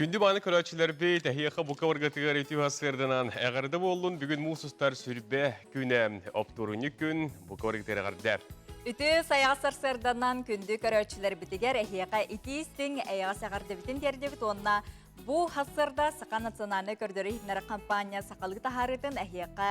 Күндү мааны көрөөччүлэрбит, эһиэхэ бука баргытыгар үтүө сарсыарданан эҕэрдэ буоллун. Бүгүн муус устар сүрбэ күнэ, оптуорунньук күн, бука баргытыгар эҕэрдэ. Үтүө сайаҕас сарсыарданан күндү көрөөччүлэрбитигэр эһиэхэ итии истиҥ эйэҕэс эҕэрдэбитин тиэрдэбит уонна бу сарсыарда Саха национальнай көрдөрүү-иһитиннэрэр компания сахалыы таһаарыытын эһиэхэ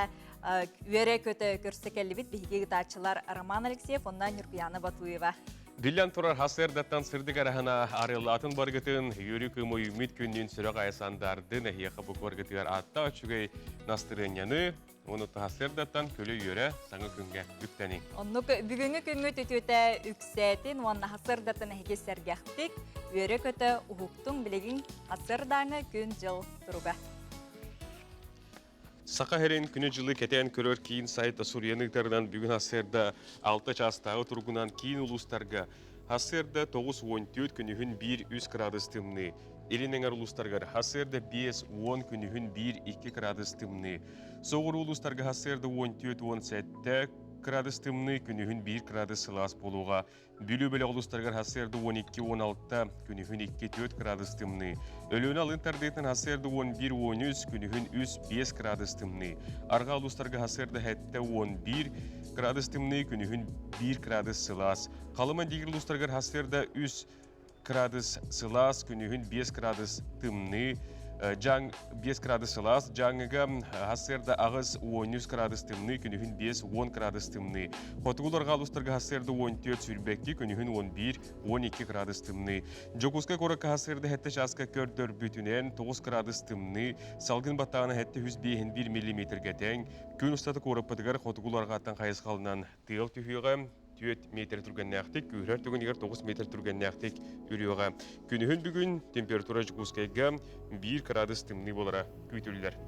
үөрэ-көтө көрсө кэллибит биһиги ыытааччылар Роман Алексеев уонна Нюркуяна Батуева. Биллэн турар, сарсыардаттан сырдык араһына арыаллаатын баргытын, үөрүү кыымы үүммүт күннүүн сүрэх айасандардын эһиэхэ бу баргытыгар ааттаах үчүгэй настырыанньаны, уону сарсыардаттан күлэ-үөрэ саҥа күҥҥэ үктэниҥ. Оннук бүгүҥҥү күҥҥүт үтүөтэ үксээтин уонна сарсыардаттан эһиги сэргэхтик, үөрэ-көтө уһуктуҥ билигин сарсыардааҥы күн-дьыл туруга. Саха сирин күнү-дьылы кэтээн көрөр киин сайта суруйан ыытарынан бүгүн сарсыарда 6 чаастааҕы туругунан киин улуустарга сарсыарда 94 күнүһүн 1-3 кыраадыс тымныы, илин эҥэр улуустарыгар сарсыарда 5-10 күнүһүн 1-2 кыраадыс тымныы, соҕуруу улуустарга сарсыарда 14-17 кыраадыс тымныы, күнүһүн 1 кыраадыс сылаас буолуоҕа. Бүлүү бөлөх улуустарыгар сарсыарда 12-16, күнүһүн 2-4 кыраадыс тымныы. Өлүөнэ алын тардыытын сарсыарда 11-13, күнүһүн 3-5 кыраадыс тымныы. Арҕаа улуустарга сарсыарда 7-11 кыраадыс тымныы, күнүһүн 1 кыраадыс сылаас. Халыма диир улуустарыгар сарсыарда 3 кыраадыс сылаас, күнүһүн 5 кыраадыс тымныы. Дьаҥ 5 градус сылаас, Дьааҥыга сарсыарда 8-13 градус тымныы, күнүһүн 5-10 градус тымныы. Хотугуларга алустарга сарсыарда 14 сүүрбэкки, күнүһүн 11-12 градус тымныы. Дьокуускай куоракка сарсыарда 7 чааска көрдөрбүтүнэн 9 градус тымныы, салгын баттааҕына 751 миллиметргэ тэҥ. Күн устата куораппытыгар хотугуларҕаттан хайысхалынан тыал түһүөҕэ, 4 метр түргэннээхтик, күүһүрэр түгэнигэр 9 метр түргэннээхтик үрүөҕэ. Күнүһүн бүгүн температура Дьокуускайга 1 кыраадыс тымныы буолара күүтүллэр.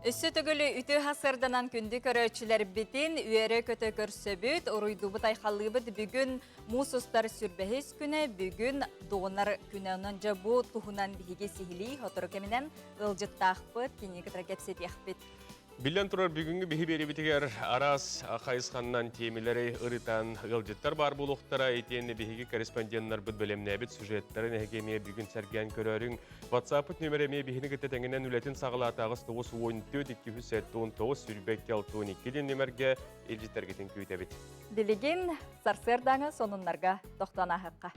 Өссө төгүл үтүө сарсыарданан күндү көрөөччүлэрбитин үөрэ-көтө көрсөбүт, уруйдуубут айхаллыыбыт. Бүгүн муус устар сүрбэһис күнэ, бүгүн донор күнэ. Онон дьэ бу туһунан биһиги сиһилии сотору кэминэн ыалдьыттаахпыт, кинини кытары кэпсэтиэхпит. Биллэн турар, бүгүҥҥү биһи биэриибитигэр араас хайысханнан тиэмэлэри ырытан ыалдьыттар баар буолуохтара. Итиэннэ биһиги корреспонденнарбыт бэлэмнээбит сюжеттарын эһиги эмиэ бүгүн сэргээн көрөөрүҥ. WhatsApp-ыт нүөмэрэ эмиэ биһини кытта тэҥинэн үлэтин саҕалаатааҕыс 914 279 22 62 диэн нүөмэргэ илдьиттэргитин күүтэбит. Билигин сарсыардааҥы сонуннарга тохтоон ааһыахха.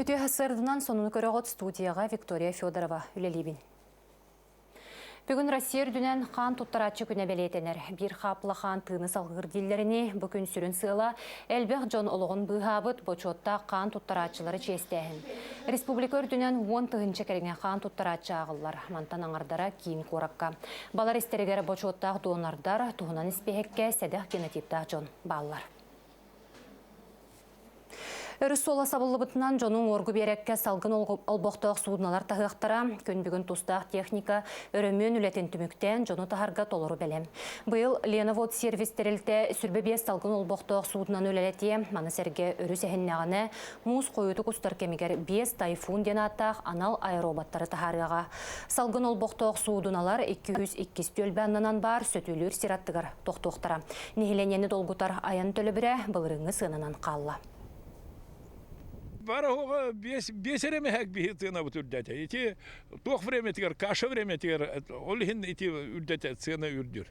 Үтүө сарсыарданан сонуну көрөҕүт студияҕа Виктория Федорова үлэлиибин. Бүгүн Россия үрдүнэн хаан туттарааччы күнэ бэлиэтэнэр. Биир хаапла хаан тыыны салгыыр дииллэрини бу күн сүрүн сыала элбэх дьон олоҕун быыһаабыт бочуоттаах хаан туттарааччылары чиэстээһин. Республика үрдүнэн 10 тыһыынча кэриҥэ хаан туттарааччы ааҕыллар. Мантан аҥардара киин куоракка. Балар истэригэр бочуоттаах донордар туһунан испииһэккэ сэдэх генотиптаах дьон бааллар. Өрүс суола сабыллыбытынан дьону уҥуоргу биэрэккэ салгын олбохтоох суудуналар таһыахтара. Күн бүгүн тустаах техника өрөмүөн үлэтин түмүктээн дьону таһарга толору бэлэм. Быйыл Ленавод сервис тэрилтэ 25 салгын олбохтоох суудунаны үлэлэтиэ. Маны сэргэ өрүс эһиннэҕинэ муус хойутук устар кэмигэр биэс тайфун диэн ааттаах анал аэроботтары таһаарыаҕа. Салгын олбохтоох суудуналар 202 түөлбэ аннынан баар сөтүөлүүр сир аттыгар тохтуохтара. Нэһилиэнньэни долгутар айан төлөбүрэ былырыыҥҥы сыананан хаалла. Бараһуга биэс эрэ мэһэк биһи тыынабыт үрдэтэ. Ити туох времятигэр, каша времятигэр, ол иһин ити үрдэтэ, сыана үрдүр.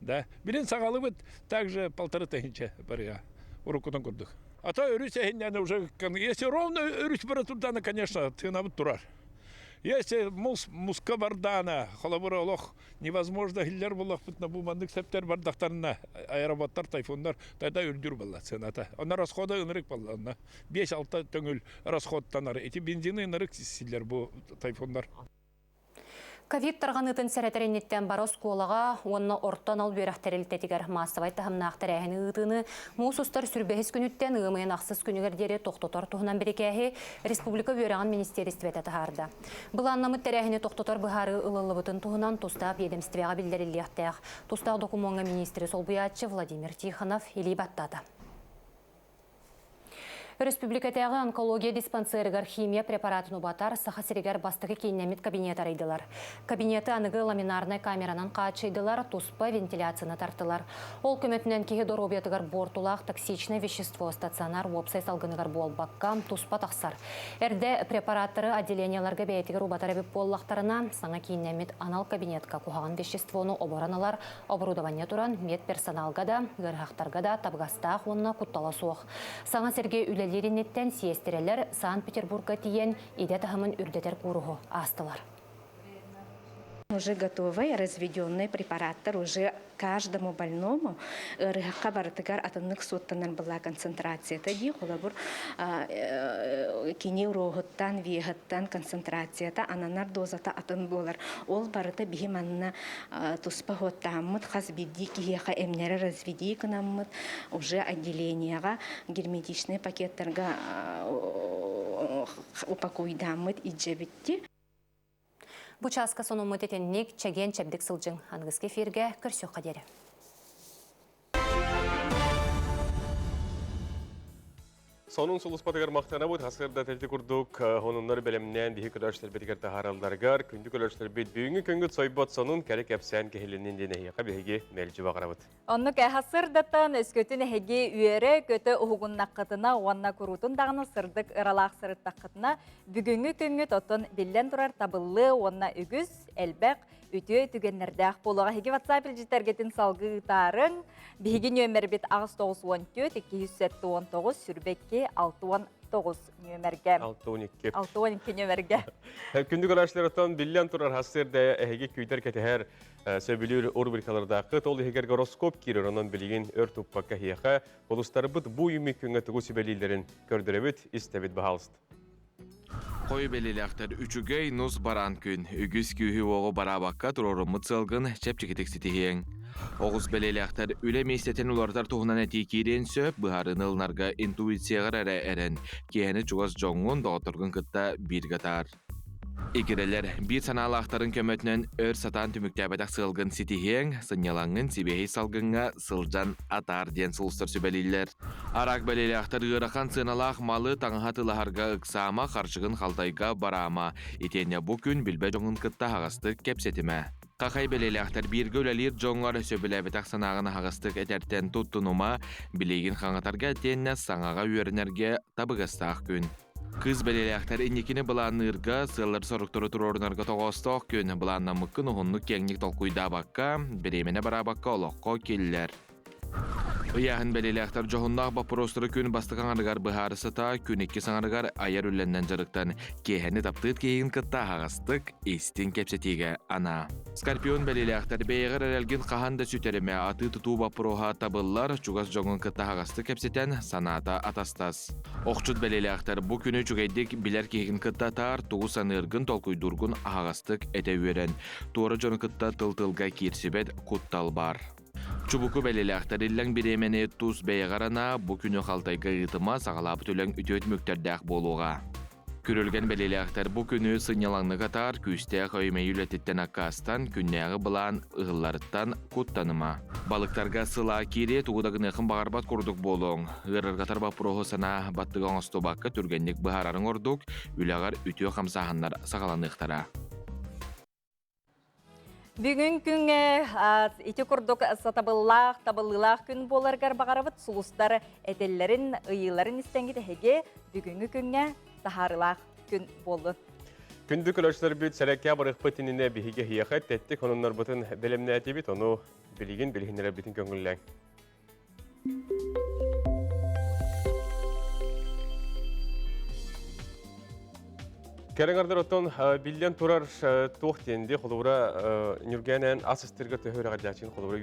Да. Билин саҕалыбыт также полторы тысяча барыга уруккутун курдук. А то өрүс эһиннәне уже, если ровно өрүс бара турдана, конечно, тыынабыт турар. Если мус, муска бардаана, холобура олох невозможно хиллер буллахпытына бу маннык септер бардахтарына аэроботтар, тайфуннар тогда үрдүр буолла цената. Онно расхода ынырык буолла онно. 5-6 төҥүл расходтанар. Ити бензины ынырык силлер бу тайфуннар. Ковид тарҕаныытын сэрэтэр инниттэн бары оскуолаҕа уонна орто анал үөрэх тэрилтэтигэр маассабай таһымнаах тэрээһини ыытыыны муус устар сүрбэһис күнүттэн ыам ыйын ахсыс күнүгэр диэри тохтотор туһунан бирикээһи республика үөрэҕин министиэристибэтэ таһаарда. Былааннаммыт тэрээһини тохтотор быһаарыы ылыллыбытын туһунан тустаах биэдэмистибэҕэ биллэриллиэхтээх. Тустаах докумуоҥҥа миниистири солбуйааччы Владимир Тихонов илии баттаата. Өрөспүүбүлүкэтээҕи онкология диспансерыгар химия препаратын убатар Саха сиригэр бастакы кииннэммит кабинет арыйдылар. Кабинеты аныгы ламинарнай камеранан хааччыйдылар, туспа вентиляцияны тартылар. Ол көмөтүнэн киһи доруобуйатыгар буортулаах токсичнай вещество стационар уопсай салгыныгар буолбакка, туспа тахсар. Эрдэ препараттары отделениеларга бэйэтигэр убатар эбит буоллахтарына, саҥа кииннэммит анал кабинетка куһаҕан веществону оборон ылар оборудование туран медперсоналга да, ыарыһахтарга да табыгастаах уонна куттала суох. Саҥа сиргэ үлэлиир инниттэн сиэстэрэлэр Санкт-Петербурга тиийэн идэ таһымын үрдэтэр кууруһу аастылар. Уже готовый разведенный препараттар уже каждому больному ыарыһахха барытыгар атыннык суоттанар была концентрацията дии холобур кини уруоһуттан веһыттан концентрацията ананар дозата атын буолар ол барыта биһи манна туспа хуоттааммыт хас биирдии киһиэхэ эмнэрэ разведи гынаммыт уже отделениеҕа герметичный пакеттарга упакуйдааммыт илдьэбитти. Бу чааска сонуммут итинник чэгиэн-чэбдик сылдьыҥ. Аныгыскы эфиргэ көрсүөххэ диэри. Сонун сулуспатыгар махтанабыт хасырда тэлти курдук хонуннар бэлэмнээн биһи көрөөччүлэрбитигэр таһааралларыгар күндү көрөөччүлэрбит бүгүҥҥү күҥҥүт сойбот сонун кэрэ кэпсээн киһилиннин диэн эһиэхэ биһиги мэлдьи баҕарабыт. Оннук хасырдатан өскөтүн эһиги үөрэ көтө уһугуннаххытына уонна куруутун даҕаны сырдык ыралаах сырыттаххытына бүгүҥҥү күҥҥүт оттон биллэн турар табыллыы уонна үгүс элбэх үтүө түгэннэрдээх буолуоҕа. Эһиги WhatsApp илдьиттэргитин салгыы ыытаарыҥ. Биһиги нүөмэрбит 894 279 22 69 нүөмэргэ. 612. 612 нүөмэргэ. Күндү көрөөччүлэр биллэн турар хасырда эһиги күүтэр кэтэһэр сөбүлүүр рубрикалардааххыт ол иһигэр гороскоп киирэр онон билигин өр туппакка эһиэхэ улустарбыт бу үүммүт күҥҥэ тугу сүбэлииллэрин көрдөрөбүт, истэбит баһаалыста. Хой бэлиэлээхтэр үчүгэй нус бараан күн. Үгүс күүһү-уоҕу бараабакка туруоруммут сыалгын чэпчэкитик ситиһиэҥ. Оҕус бэлиэлээхтэр үлэ миэстэтин уларытар туһунан этии киириэн сөп, быһаарыыны ылынарга интуицияҕар эрэ эрэн. Киэһэни чугас дьоҥҥун, доҕотторгун кытта бииргэ атаар. Игирэлэр биир санаалаахтарын көмөтүнэн өр сатаан түмүктээбэтэх сыалгын ситиһиэҥ, сынньалаҥҥын сибиэһэй салгыҥҥа сылдьан атаар диэн сулустар сүбэлииллэр. Араак бэлиэлээхтэр ыарахан сыаналаах малы таҥаһа тылаһарга ыксаама, харчыгын халтайга бараама. Итиэннэ бу күн билбэт дьоҥҥун кытта аһаҕастык кэпсэтимэ. Хахай бэлиэлээхтэр бииргэ үлэлиир дьоҥҥор сөбүлээбэтэх санааҕын аһаҕастык этэртэн туттунума, билиигин хаҥатарга итиэннэ саҥаҕа үөрэнэргэ табыгастаах күн. Кыыс бэлиэлээхтэр инникини былаанныырга, сыаллары-соруктары туруорунарга тоҕоостоох күн. Былааннаммыккын уһуннук-киэҥник толкуйдаабакка, бириэмэни бараабакка олоххо киллэр. Ыйааһын бэлиэлээхтэр дьоһуннаах боппуруостары күн бастакы аҥарыгар быһаарысыта, күн иккис аҥарыгар айар үлэннэн дьарыктан, киэһэни таптыыр киһигин кытта аһаҕастык, истиҥ кэпсэтиигэ анаа. Скорпион бэлиэлээхтэр бэйэҕэр эрэлгин хаһан да сүтэримэ, атыы-тутуу боппуруоһа табыллар, чугас дьоҥҥун кытта аһаҕастык кэпсэтэн, санаата атастас. Охчут бэлиэлээхтэр бу күнү үчүгэйдик билэр киһигин кытта атаар, тугу саныыргын, толкуйдуургун аһаҕастык этэ үөрэн. Туора дьону кытта тыл-тылга киирсибэт куттал баар. Чубуку бэлиэлээхтэр иллэҥ бириэмэни тус бэйэҕэр анаа, бу күнү халтайга ыытыма, саҕалаабыт үлэҥ үтүө түмүктэрдээх буолуоҕа. Күрүлгэн бэлиэлээхтэр бу күнү сынньалаҥнык атаар, күүстээх өй-мэйи үлэтиттэн аккаастан, күннээҕи былаан ыһылларыттан куттаныма. Балыктарга сылаа киириэ тугу да гыныаххын баҕарбат курдук буолуоҥ. Ыарырҕатар боппуруоһу санаа баттыга оҥостубакка түргэнник быһаарарыҥ ордук, үлэҕэр үтүө хамсааһыннар саҕаланыахтара. Бүгүн күҥҥэ ити курдук сатабыллаах, табыллыылаах күн буоларыгар баҕарабыт сулустар этэллэрин, ыйыыларын истэҥҥит эһиги бүгүҥҥү күҥҥэ таһаарыылаах күн буоллун. Күндү көрөөччүлэрбит сэрэккэ барыахпыт иннинэ биһиги эһиэхэ тэттик сонуннарбытын бэлэмнээтибит, ону билигин билиһиннэрэрбитин көҥүллээҥ. Кэрэҥ оттон биллэн турар туох диэнди холобура Ньургээнэн ас ыстырга төһө үрэҕэрдээчин холобура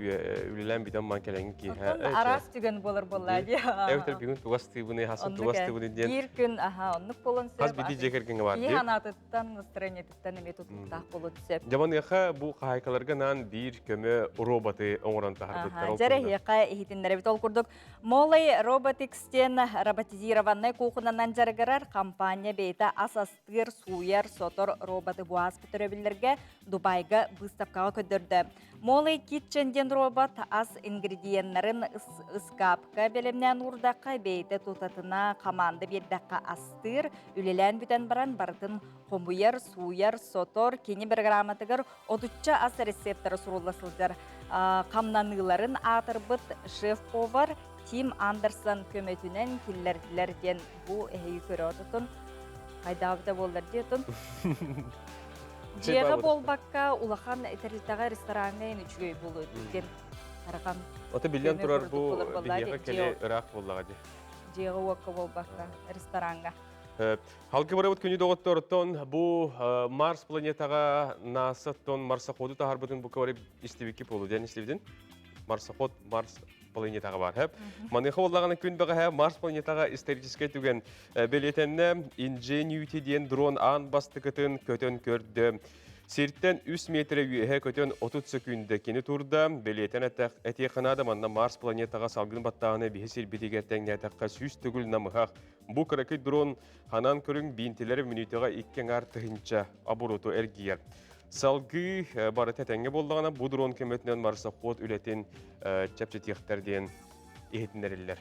үлэлээн бүтэн ман кэлэҥ киһэ араас түгэн буолар буоллаа дии эбэтэр бүгүн тугас тыыбыны хасын тугас тыыбыны диэн биир күн аха оннук буолан сөп хас биирдии дьиэ кэргэҥҥэ бар киһи санаатыттан настроениетыттан эмиэ тутулуктаах буолуон сөп Дьабаныаха бу хаһаайкаларга наан биир көмө роботы оҥорон таһаарбыттар. Дьэ эһиэхэ иһитиннэрэбит. Ол курдук Молай Robotics диэн роботизированнай куукунанан дьарыгырар компания бэйэтэ ас астыыр, сууйар, сотор роботы бу ааспыт өрөбүллэргэ Дубайга быыстапкаҕа көрдөрдө. Молей Kitchen диэн робот ас ингредиеннарын ыскаапка бэлэмнээн уурдахха, бэйэтэ тутатына хамаанда биэрдэххэ астыыр, үлэлээн бүтэн баран барытын хомуйар, сууйар, сотор, кини программатыгар отучча ас рецептара сурулла сылдьар хамнаныыларын аатырбыт шеф-повар Тим Андерсон көмөтүнэн киллэрдилэр диэн бу эһиги көрө отутун хайдаабыта буоллар диэтун дьиэҕэ буолбакка улахан тэрилтэҕэ рестораҥҥа эн үчүгэй буолуо диэн тарҕан Ото биллэн турар бу биһиэхэ кэле ыраах буоллаҕа дии. Дьиэҕэ уокка буолбакка рестораҥҥа. Халгы барабыт күнү доҕотторуттан бу Марс планетаҕа НАСА-ттан марсоходу таһарбытын бу кыбары истибикки буолу диэн истибитин. Марсоход Марс планетаҕа бар. Хэп. Маныха боллаҕына күн бэҕэһээ Марс планетаҕа историческай түгэн бэлиэтэннэ Ingenuity диэн дрон аан бастакытын көтөн көрдө. Сиртэн 3 метрэ үөһэ көтөн 30 сөкүүндэ кини турда. Бэлиэтэн этиэххэ наада манна Марс планетаҕа салгын баттааһына биһи сирбитигэр тэҥнээтэххэ 100 төгүл намыһах. Бу кыракый дрон ханан көрүҥ биинтилэр мүнүүтэҕэ икки аҥаар тыһыынча обороту эргийэр. Салгыы барыта этэҥҥэ буоллаҕына, бу дрон көмөтүнэн марсоход үлэтин чэпчэтиэхтэр диэн иһитиннэриллэр.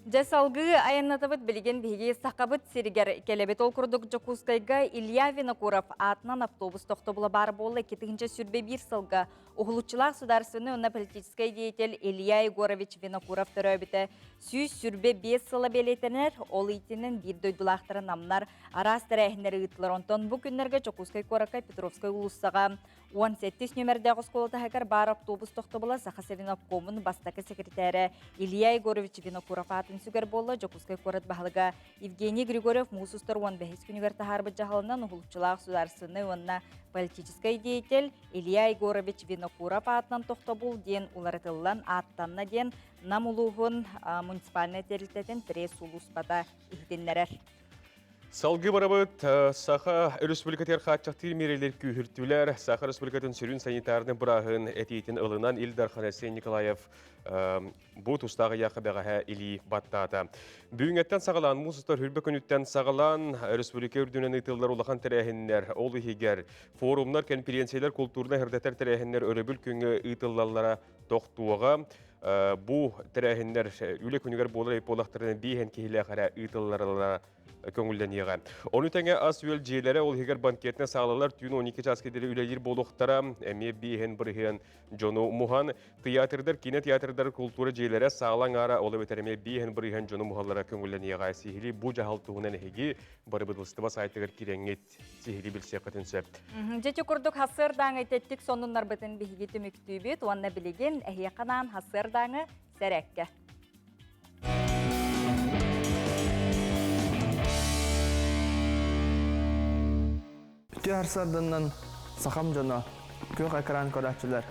Дьэ салгыы айаннатабыт билигин биһиги Сахабыт сиригэр кэлэбит. Ол курдук Дьокуускайга Илья Винокуров аатынан автобус тохтобула баар буолла 2021 сылга уһулуччулаах судаарыстыбаннай уонна политическай деятель Илья Егорович Винокуров төрөөбүтэ 125 сыла бэлиэтэнэр. Ол иитинэн биир дойдулаахтара намнар араас тэрээһиннэри ыыттылар. Онтон бу күннэргэ Дьокуускай куоракка Петровскай уулуссаҕа 17 нүөмэрдээх оскуола таһыгар баар автобус тохтобула Саха сирин обкомун бастакы секретарэ Илья Егорович Винокуров аатын сүгэр буолла. Дьокуускай куорат баһылыга Евгений Григорьев муус устар 15 күнүгэр таһаарбыт дьаһалынан уһулуччулаах судаарыстыбаннай уонна политическай деятель Илья Егорович Винокуров аатынан тохтобул диэн уларытыллан ааттанна диэн Нам улууһун муниципальнай тэрилтэтин пресс-сулууспата иһитиннэрэр. Салгыы барабыт Саха Республикатыгар хааччахтыыр миэрэлэр күүһүртүлэр. Саха Республикатын сүрүн санитарнай бырааһын этиитин ылынан Ил Дархан Айсен Николаев бу тустаах ыйаахха бэҕэһээ илии баттаата. Бүгүҥҥэттэн саҕалаан муус устар хүрбэ күнүттэн саҕалаан республика үрдүнэн ыытыллар улахан тэрээһиннэр, ол иһигэр форумнар, кэнпириэнсийэлэр, култуурунай сырдатар тэрээһиннэр өрөбүл күҥҥэ ыытыллаллара тохтуоҕа. Бу тэрээһиннэр үлэ күнүгэр буолар буоллахтарына биэһэн киһилээх эрэ ыытылларалара көҥүллэниэҕэ. Ону тэҥэ ас-үөл дьиэлэрэ, ол иһигэр банкетнай саалалар түүн 12 чааска диэри үлэлиир буолуохтара. Эмиэ биэһэн бырыһыан дьону муһан, театрдар, киинэ театрдар, култуура дьиэлэрэ саала аҥаара, ол эбэтэр эмиэ биэһэн бырыһыан дьону муһаллара көҥүллэниэҕэ. Сиһилии бу дьаһал туһунан эһиги бырабыыталыстыба сайтыгар киирэҥҥит сиһилии билсиэххитин сөп. Дьэ курдук хасыардааҥы тэттик сонуннарбытын биһиги түмүктүүбүт уонна билигин эһиэхэ анаан хасыардааҥы сэрээккэ. Үтүө харсарданнан сахам дьоно, күөх экран көрөөччүлэр.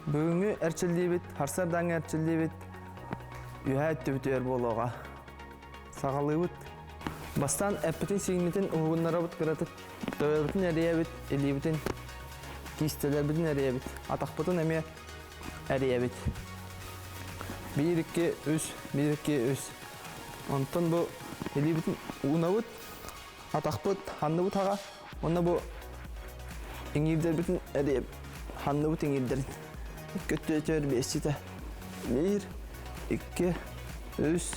Бүгүҥҥү эрчиллиибит, харсардааҥы эрчиллиибит үһээ өттүбүтүгэр буолуоҕа. Саҕалыыбыт. Бастаан эппитин-сииммитин уһугуннарабыт кыратык, төбөбүтүн эрийэбит, илиибитин, киистэлэрбитин эрийэбит, атахпытын эмиэ эрийэбит. Биир, икки, үс, биир, икки, үс. Онтон бу илиибитин уунабыт, атахпыт, ханныбыт хаҕа, уонна бу иҥиирдэрбитин эрийэбит, ханныбыт иҥиирдэрин. Икки өттүгэр биэсчитэ. Биир, икки, үс,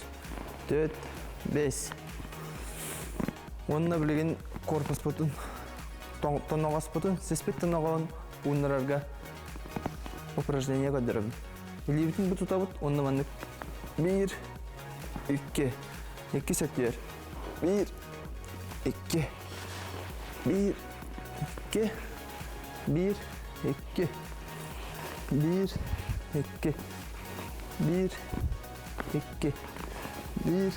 4, 5. Уонна билигин корпуспутун, тоноҕоспутун, сиспит тоноҕоһун ууннарарга упражнение көрдөрөбүн. Илиибитин бу тутабыт уонна маннык биир, икки, икки сөтүөр, биир, икки, биир, икки, биир, икки, биир, икки, биир, икки, биир,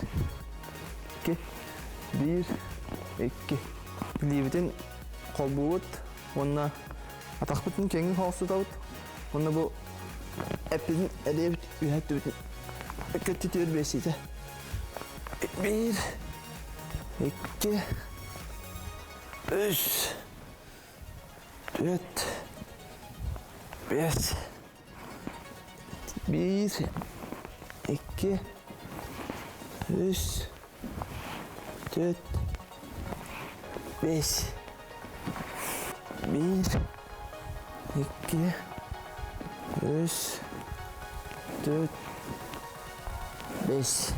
икки, биир, икки. Илиибитин холбуубут уонна атахпытын кэҥин хоостутабыт уонна бу эппитин эриэбит үһэ өттүбүтүн көттүтүөр биэсиитэ. Биир, икки, үс, түөрт, биэс. Биир, икки, үс, түөрт, Бес. Биир. Икки. Үс. Төрт. Бес.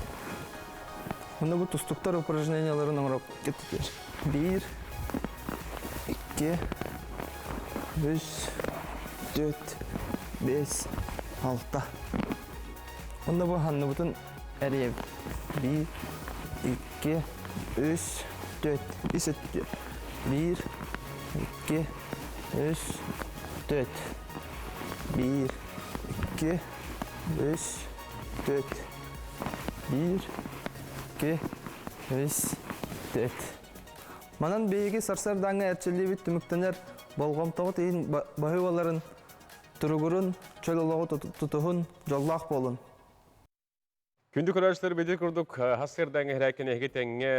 Онно бу тустуктар упражненияларын оҥоруп кеттилер. Биир, икки, үс, төрт, бес, алта. Онно бу ханныбытын эрийэбит. Биир, икки, үс, төрт, үс өттү. Биир, икки, үс, төрт. Биир, икки, үс, төрт. Биир, икки, үс, төрт. Манан биһиги сарсыардааҥҥы эрчиллиибит түмүктэнэр болҕомтоҕут иһин баһыыбаларын туругурун, чөл олоҕу тутуһун, дьоллоох буолун. Күндү көрөөччүлэр били курдук хас сырдаҥ эһэрээккин эһиги тэҥҥэ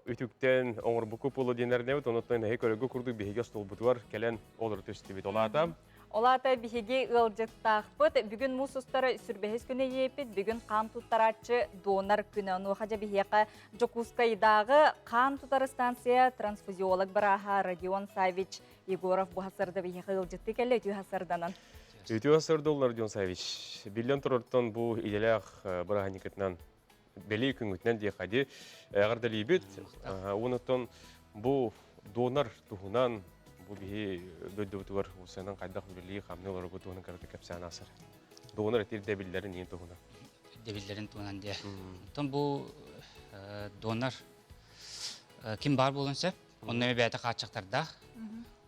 үтүктэн оҥорбукку пулу диэнэрнэбит, онуттан эһи көрөгү курдук биһиги остуолбутугар кэлэн олору түстүбүт. Олаата Ол аата биһиги ыалдьыттаахпыт. Бүгүн муус устар сүрбэһис күнэ иэппит. Бүгүн хаан туттарааччы донор күнэ. Онуоха дьэ биһиэхэ Дьокуускайдааҕы хаан тутар станция трансфузиолог бырааһа Родион Савич Егоров бу хасарда биһиэхэ ыалдьытты кэллэ үтүө хасарданан. Үтүө хасардыллар Родион Савич. Биллэн турартан бу идэлээх бырааһынньыкытынан бэлиэ күҥҥүтүнэн диэхади эҕэрдэлиибит. Уонуттан бу донор туһунан бу биһи дойдубутугар усанан хайдах үлэлии хамныы олорорго туһунан кыратык кэпсээн аасар. Донор этир дэбиллэрин иин туһунан. Дэбиллэрин туһунан диэ. Оттон бу донор ким баар буолуон сөп. Онно эми бэйэтэ хааччахтардаах.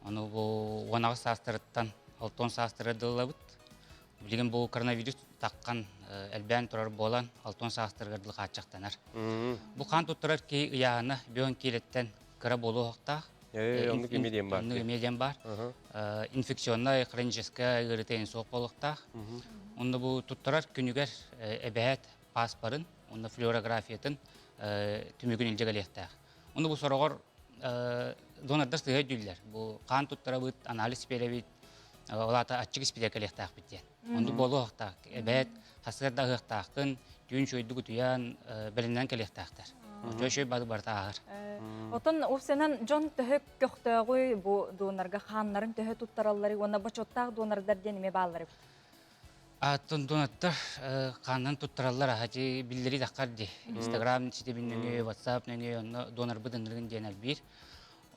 Ону бу 18 саастарыттан 60 саастарыгар дылылабыт. Билигин бу коронавирус таххан элбээн турар буолан 60 саастарыгар дылы хааччахтанар. Бу хаан туттарар киһи ыйааһына бүөн киилэттэн кыра буолуохтаах. Оннук эмиэ диэн баар. Оннук эмиэ диэн баар. Инфекционнай, хроническай ыарыыта суох буолуохтаах. Онно бу туттарар күнүгэр эбэһээт пааспарын, онно флюорографиятын түмүгүн илдьэ кэлиэхтээх. Ону бу сороҕор донордар сыһа өйдүүллэр. Бу хаан туттарабыт, анализ биэрэбит, ол аата аччык испиде кэлиэхтээхпит диэн. Оннук буолуохтаах. Эбээт хасыар да аһыахтааххын, түүн үчүгэйдик утуйан, бэлэмнэнэн кэлиэхтээхтэр. Үчүгэй бары барыта ааһар. Отон упсанан дьон төһө көхтөөҕүй бу донорга хааннарын төһө туттаралларый уонна бочуоттаах донордар диэн эмиэ бааллар эбит. Ааттан донаттар хааннан туттараллар аһати биллэри таххар ди. Инстаграм ситимин нөҥүө, WhatsApp нөҥүө онно донорбыт ынырыгын диэн элбиир.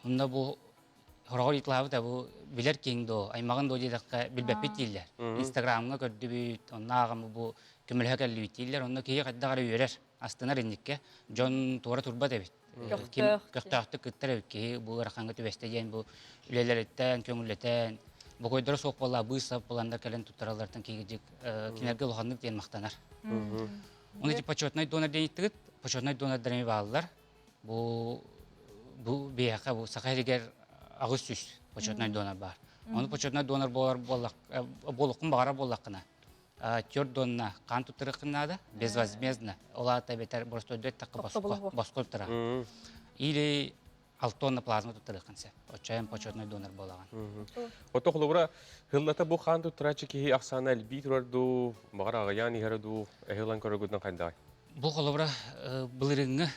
Онно бу хороҕор ыйыталаабыт бу билэр киһиҥ доо, аймаҕын доо диэтэххэ билбэппит дииллэр. Инстаграмҥа көрдүбүт, онно ааҕаммыт бу көмөлөһө кэллибит дииллэр. Онно киһи хайдах эрэ үөрэр, астынар инникке. Дьон туора турбат эбит. Ким көхтөөхтүк кыттар эбит киһи бу ыарахаҥҥа түбэстэ диэн бу үлэлэриттэн, көҥүллэтэн, бокойдоро суох буолла быыс-сап буланнар кэлэн туттараллартан киһи кинилэргэ улаханнык диэн махтанар. Оны ити почетный донор диэн иттигит, почетный донордар эми бааллар. Бу бу биһиэхэ бу Саха сиригэр 800 почетный донор баар. Ону почетный донор буолар буоллах буолуоххун баҕарар буоллаххына түөрт донна хаан туттарыаххын наада, безвозмездно. Ол аата эбэтэр боростуойду эттэххэ босхо, босхо туттара. Или алтонна плазма туттарыаххын сөп. Оччоон почетный донор буолаҕын. Ото холобура хыллата бу хаан туттарааччы киһи ахсаана элбии турар дуу, баҕар аҕыйаан иһэрэ дуу, эһилан көрөгүтүн хайдаҕай? Бу холобура былырыҥҥы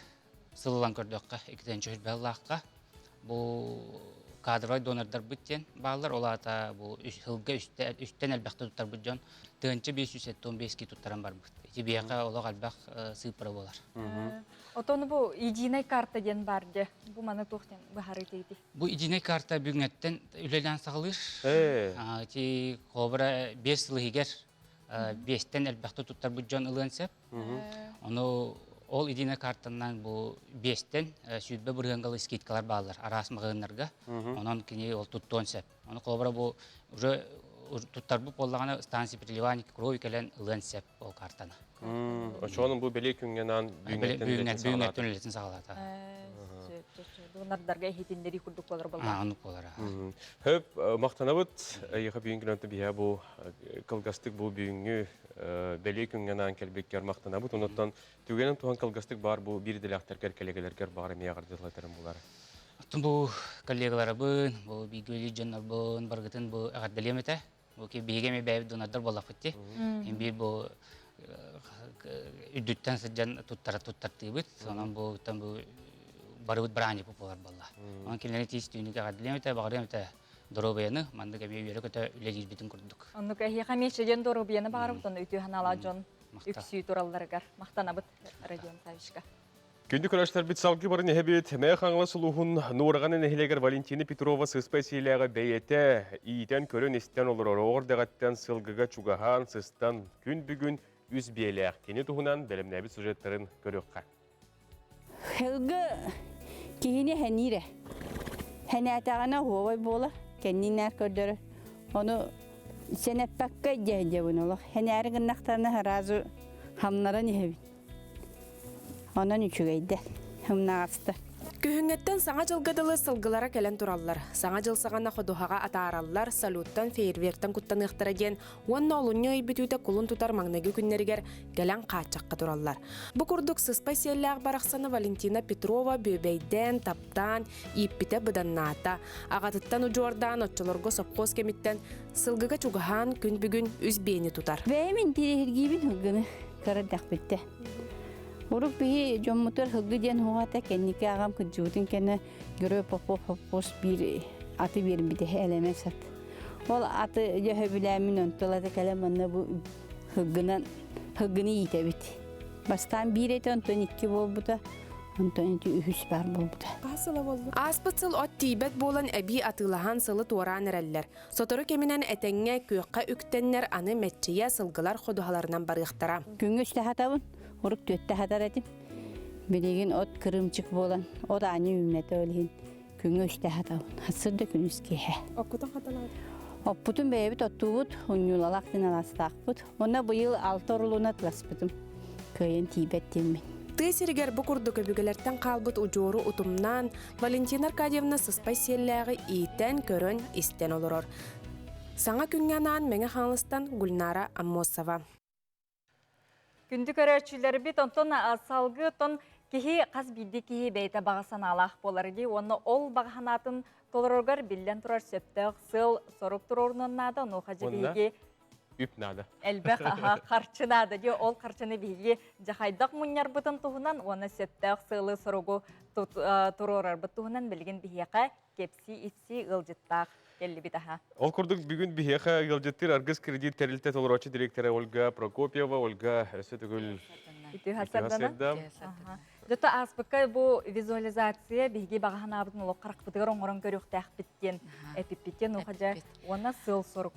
сыллан көрдөххө, иккитинчи хүрбэллаахха бу кадровай донордарбыт диэн бааллар. Ол аата бу сылга үстэн элбэхтэ туттарбыт дьон 1575 ки туттаран барбыт. Ити биһиэхэ олох элбэх сыыппара буолар. Отон бу единая карта диэн бар де. Бу маны туох диэн быһаарыы тиийди? Бу единая карта бүгүҥҥэттэн үлэлээн саҕалыыр. Ити холобура 5 сыл иһигэр биэстэн элбэхтэ туттарбыт дьон ылыан сөп. Ону ол единая картанан бу биэстэн 20% скидкалар бааллар араас маҕаһыыннарга. Онон кини ол туттуон сөп. Ону холобура бу уже туттарбыт буоллаҕына станция переливания крови кэлэн ылыан сөп ол картаны. Очоонун бу бэлиэ күҥҥэ наан бүгүҥҥэттэн үлэтин саҕалаата. Донордарга иһитиннэрии курдук болар болла. Оннук болар. Хөп махтанабыт. Эйиэхэ бүгүн күнөнтө биһэ бу кылгастык бу бүгүҥҥү бэлиэ күҥҥэ анаан кэлбиккэр махтанабыт. Онуттан түгэнин туһан кылгастык баар бу биир идэлээхтэргэр кэлэгэлэргэр баар эмиэ эҕэрдэлэтэрим булар. Оттон бу коллегаларабын, бу бииргэ дьоннорбун баргытын бу эҕэрдэлиэм этэ. Бу биһиги эмиэ бэйэбит донордар буоллахпыт дии. Биир бу үрдүттэн сылдьан туттара туттартыыбыт. Онон бу бу. барыбыт быраанньыппыт буолар буолла. Онон кинилэри тиис түүнүк эҕэрдэлиэм этэ, баҕарыам этэ доруобуйаны, маннык эмиэ үөрэ-көтө үлэлиирбитин курдук. Оннук эһиэхэ эмиэ чэгиэн доруобуйаны баҕарабыт, онно үтүө санаалаах дьон үксүү туралларыгар махтанабыт Родион Савичка. Күндү көрөөччүлэрбит салгыы баран иһэбит. Мэйэ Хаҥалас улууһун Нуораҕаны нэһилиэгэр Валентина Петрова сыспай сиэлээҕи бэйэтэ иитэн көрөн-истэн олорор. Оҕо эрдэҕиттэн сылгыга чугаһаан, сыстан күн бүгүн үс биэлээх. Кини туһунан бэлэмнээбит сюжеттарын көрүөххэ. Сылгы киһини хэниирэ. Хэнээтэҕинэ оһуобай буолар, кэннинээр көрдөрөр. Ону сэнэппэккэ дьэ олох. Хэнээри гыннахтарына сразу хамнаран иһэбин. Онон үчүгэйдэр, ымнаҕастар. Күһүҥҥэттэн Саҥа дьылга дылы сылгылара кэлэн тураллар. Саҥа дьыл саҕана ходуһаҕа атаараллар, салюттан, фейерверктэн куттаныахтара диэн уонна олунньу ый бүтүүтэ кулун тутар маҥнайгы күннэригэр кэлэн хааччахха тураллар. Бу курдук сыспай сиэллээх барахсаны Валентина Петрова бүөбэйдээн, таптаан, ииппитэ быданнаата. Аҕатыттан удьуордаан оччолорго сопхуос кэмиттэн сылгыга чугаһаан күн бүгүн үс биэни тутар. Бэйэм интириэһиргиибин сылгыны кыра эрдэхпиттэ. Урук биһи дьоммутугар сылгы диэн уһуҕата кэнники аҕам кырдьыбытын кэннэ Герой Попов Попов биир аты биэрбитэ элэмэ сат. Ол аты дьэ сөбүлээммин онтул аты кэлэн манна бу сылгынан сылгыны иитэбит. Бастаан биир этэ, онтон икки буолбута, онтон ити үһүс баар буолбута. Ааспыт сыл от тиийбэт буолан эбии атыылаһан сылы туораан эрэллэр. Сотору кэминэн этэҥҥэ күөххэ үктэннэр аны мэччийэ сылгылар ходуһаларынан барыахтара. Күҥҥэ үстэ хатабын, урук түөттэ хатар этим. Билигин от кырыымчык буолан, от аанньа үүммэтэ ол иһин күҥҥэ үстэ хатабын. Сырда күнүс киэһэ. Оккутун хаталаат? Оппутун бэйэбит оттуубут, унньуулалаах диэн алаастаахпыт. Онно быйыл алта орулуна тыласпытым. Кыайан тиийбэт диэммин. Тыа сиригэр бу курдук өбүгэлэртэн хаалбыт удьуору утумнаан, Валентина Аркадьевна сыспай сиэллээҕи иитэн, көрөн, истэн олорор. Саҥа күҥҥэ анаан Мэҥэ Хаҥаластан Гульнара Аммосова. Күндү көрөөччүлэрбит, онтон салгыы оттон киһи хас биирдии киһи бэйэтэ баҕа санаалаах буолар дии уонна ол баҕа санаатын толороргор биллэн турар сөптөөх сыал сорук туруорунан наада онуоха дьэ биһиги үп наада. Элбэх харчы наада дии ол харчыны биһиги дьахайдах мунньарбытын туһунан уонна сөптөөх сыалы соругу туруорарбыт туһунан билигин биһиэхэ кэпсии-ипсии ыалдьыттаах кэллибит аха. Ол курдук бүгүн биһиэхэ ыалдьыттыыр Аргыс кредит тэрилтэ толорооччу директора Ольга Прокопьева. Ольга, өссө төгүл Үтүө сарсыарда. Дьото ааспыкка бу визуализация биһиги баҕа санаабытын олох харахпытыгар оҥорон көрүөхтээхпит диэн эпиппит диэн уха уонна сыал-сорук.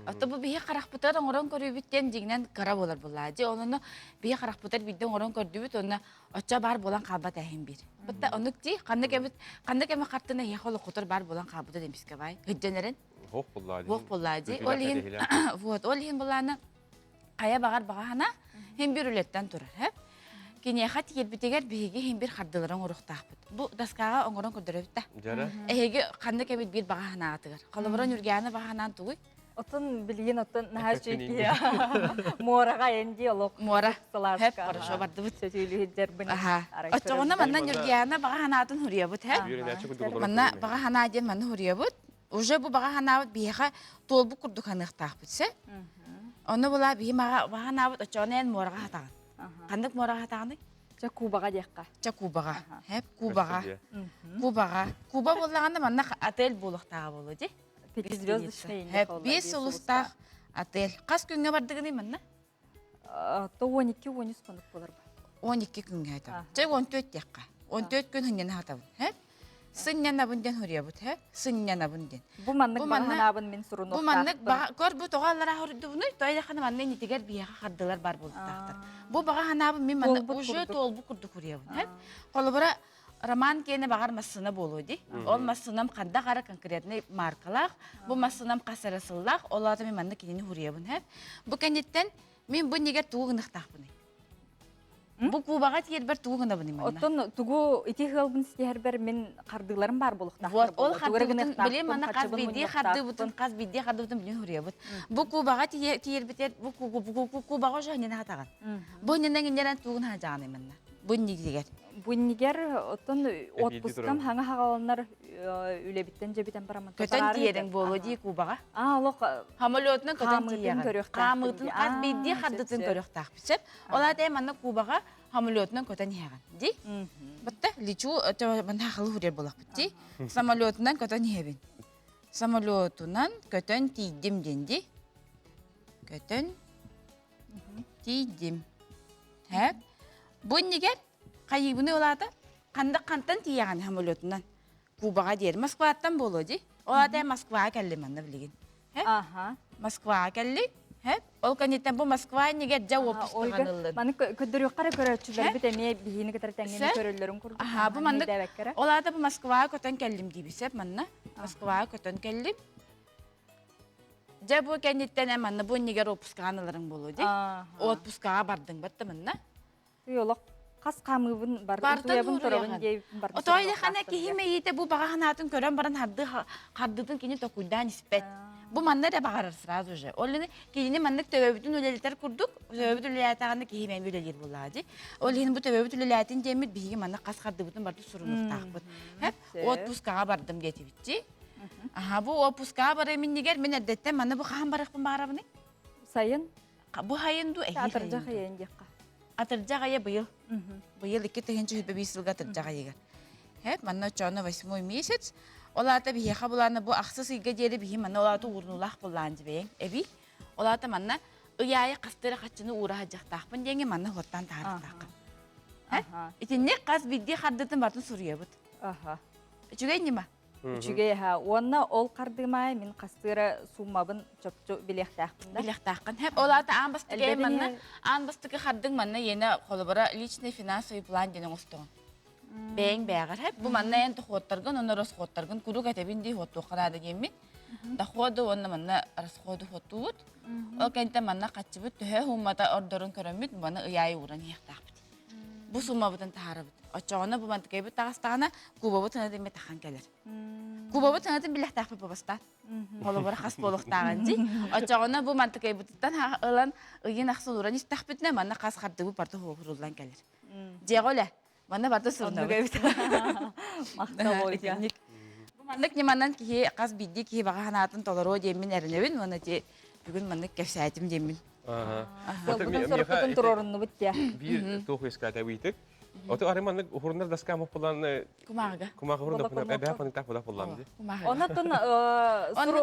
Ото бу биһи харахпытыгар оҥорон көрүүбүт диэн дьиҥинэн кыра буолар буоллаа. Дьэ онно биһи харахпытыгар биирдэ оҥорон көрдүбүт уонна оччо баар буолан хаалбат эһин биир. Бытта оннук дии ханнык эбит ханнык эми хартына эһиэхэ олоххутугар баар буолан хаалбыта демискэ бай. Хыдьан эрэн. Хоох буллаа дии. Хоох буллаа дии. Ол иһин вот ол иһин булаана хайа баҕар баҕаһана хин бир үлэттэн турар һэ. Киниэхэ тиийэрбитигэр биһиги хин бир хардылары оҥоруохтаахпыт. Бу доскаҕа оҥорон көрдөрөбүт да. Эһиги ханнык эбит биир баҕа санаатыгар. Холобура Нүргээнэ баҕа санаан тугуй? Отон билигин оттон наһаа үчүгэй муораҕа энди олох муора хэп хорошо бардыбыт сөтүүлүһүддэрбин Оччоҕуна манна Ньургиана баҕа санаатын хуруйабыт һэ манна баҕа санаа диэн манна хуруйабыт уже бу баҕа санаабыт биһиэхэ туолбут курдук саныахтаахпыт сэ онно була биһи баҕа санаабыт оччоҕуна эн муораҕа хатаҕын ханнык муораҕа хатаҕыный Чэ Кубаҕа диэххэ. Чэ Кубаҕа. Хэп Кубаҕа. Кубаҕа. Куба буоллаҕына манна отель буолуохтааҕа буолуо дии. Пятизвездочный Биэс сулустаах отель. Хас күҥҥэ бардыгыный манна? То 12-13 хонук буолар. 12 күҥҥэ хатабын. Чэ 14 диэххэ. 14 күн сынньана хатабын. Хэп? Сынньанабын диэн хуруйабыт, хэп? Сынньанабын диэн. Бу маннык баҕанаабын мин сурунуохтаахпын. Бу маннык көр бу тоҕо аллара хоруйдубунуй? Тоҕо манна иннитигэр биһиэхэ хардылар бар буолуохтаахтар. Бу баҕа ханаабын мин манна уже туолбут курдук хуруйабын, хэп? Холобура, Роман киэнэ баҕар массыына буолуо дии. Ол массыынам ханна хара конкретный маркалаах, бу массыынам хас эрэ сыллаах, ол аата мин манна кинини хуруйабын һэ. Бу кэнниттэн мин бу иннигэр тугу гыныахтаахпыный? Бу кубаҕа тиэрбэр тугу гынабыный манна? Оттон тугу ити ыалбын ситиһэрбэр мин хардыыларым баар буолуохтаахтар. Вот, ол хардыыбытын билим манна хас биирдии хардыыбытын хас биирдии хардыыбытын билин хуруйабыт. Бу кубаҕа тиэрбитер бу кубаҕа уже ханньана хатаҕын. Бу иннинэн иннерен тугун хажааный манна. Бу иннигигэр. Бу иннигэр оттон отпускам хаҥа хаҕаланар үлэбиттэн дьэбитэн бараммын. Көтөн тиийэриҥ буолуо дии Кубаҕа. Аа, олох Самолетунан көтөн тиийэҕин. Хаамыытын хас биирдии хардытын көрүөхтаахпыт сөп. Ол аата манна Кубаҕа самолетунан көтөн иһэҕин. Дии? Бытта? Лечу манна халы хурер булахпыт ди. Самолетунан көтөн иһэбин. Самолетунан көтөн тиийдим диэн ди. Көтөн тиийдим. Һэ? Бу иннигэр хайыыбыны улаата ханда хантан тиийэҕин самолетунан? Кубаҕа диэри Москваттан буолуо дии. Ол аата Москваҕа кэллим манна билигин. Аха. Москваҕа кэллик. Һэ? Ол кэнниттэн бу Москва иннигэр дьэ уоппускаҕын ыллын. Маны көрдөрүөххэ эрэ көрөөччүлэрбит эмиэ биһиини кытары тэҥҥэ көрөллөрүн курдук. Аха, бу маннык ол аата бу Москваҕа көтөн кэллим диибит сөп манна. Москваҕа көтөн кэллим. Дьэ бу кэнниттэн э манна бу иннигэр отпускаҕын ыларыҥ буолуо дии. Отпускаҕа бардыҥ батта манна. Олох хас хаамыыбын бартын туруйабын диэбиппин бартын Отой хана киһи мэйиитэ бу баҕа санаатын көрөн баран харды хардытын кини токуйдаан испэт. Бу манна эрэ баҕарар сразу же. Ол иһин кинини маннык төбөбүтүн үлэлэтэр курдук, төбөбүт үлэлээтэҕинэ киһи мэйи үлэлиир буоллаҕа дии. Ол иһин бу төбөбүт үлэлээтин диэммит биһиги маннык хас хардыбытын барыта сурунуохтаахпыт. Хэп отпускаҕа бардым диэтибитчи. Аха бу отпускаҕа барым иннигэр мин эрдэттэн манна бу хаһан барыахпын баҕарабыный? Сайын. Бу хайын дуу эһиил Атырдьах айын диэххэ. Атырдьах айа быйыл. Быйыл 2025 сылга атырдьах айыгар. Хэп, манна оччоҕуна восьмой месяц. Ол аата биһиэхэ булаана бу ахсыс ыйга диэри биһи манна ол аата уурунуулаах буллаан дибэйэҥ. Эби. Ол аата манна ый аайы хастыра хаччыны уура сылдьахтаахпын диэҥи манна хуоттаан таһаарыахтааххын. Итинник хас биирдии хардытын бартын суруйабыт. Үчүгэй ньыма. Үчүгэй аһа. Уонна ол хардыымаай мин хастыыра сууммабын чопчу билиэхтээхпин да. Билиэхтээххин. Хэп, ол аата аан бастакы манна аан бастакы хардыҥ манна иэнэ холобура личный финансовый план диэн оҥостоҕун. Бэйэҥ бээҕэр хэп. Бу манна эн дохуоттаргын уонна расходтаргын куруук этэбин дии хуоттуохха наада диэммин. Доходу уонна манна расходу хуоттуубут. Ол кэнтэ манна хаччыбыт төһө хууммата ордорун көрөммүт маны ыйаайы ууран иһиэхтээхпит. Бу суммабытын таһаарабыт. Оччоҕуна бу мантыкайбыт таҕыстаҕына, кубабыт сыанатын эмиэ тахан кэлэр. Кубабыт сыанатын билэхтээхпит бабастаан. Холобура хас буолуохтааҕын дии. Оччоҕуна бу мантыкайбытыттан ылан ыйын ахсын уран истэхпитинэ, манна хас хардыбыт барыта хууруллан кэлэр. Дьиэҕэ үлэ. Манна барыта сурунабыт. Махтал Ольга. Бу маннык ньыманан киһи хас биирдии киһи баҕа санаатын толоруо диэммин эрэнэбин уонна ити бүгүн маннык кэпсээтим диэммин. Сылбытын сорукпутун туруоруннубут дия. Биир туох үөскээтэ ыйытык. Ото ары маннык уһурунар доска моппулан Кумааҕыга. Кумааҕы уһурунар эбээ паныктаах була буллам ди. Онотун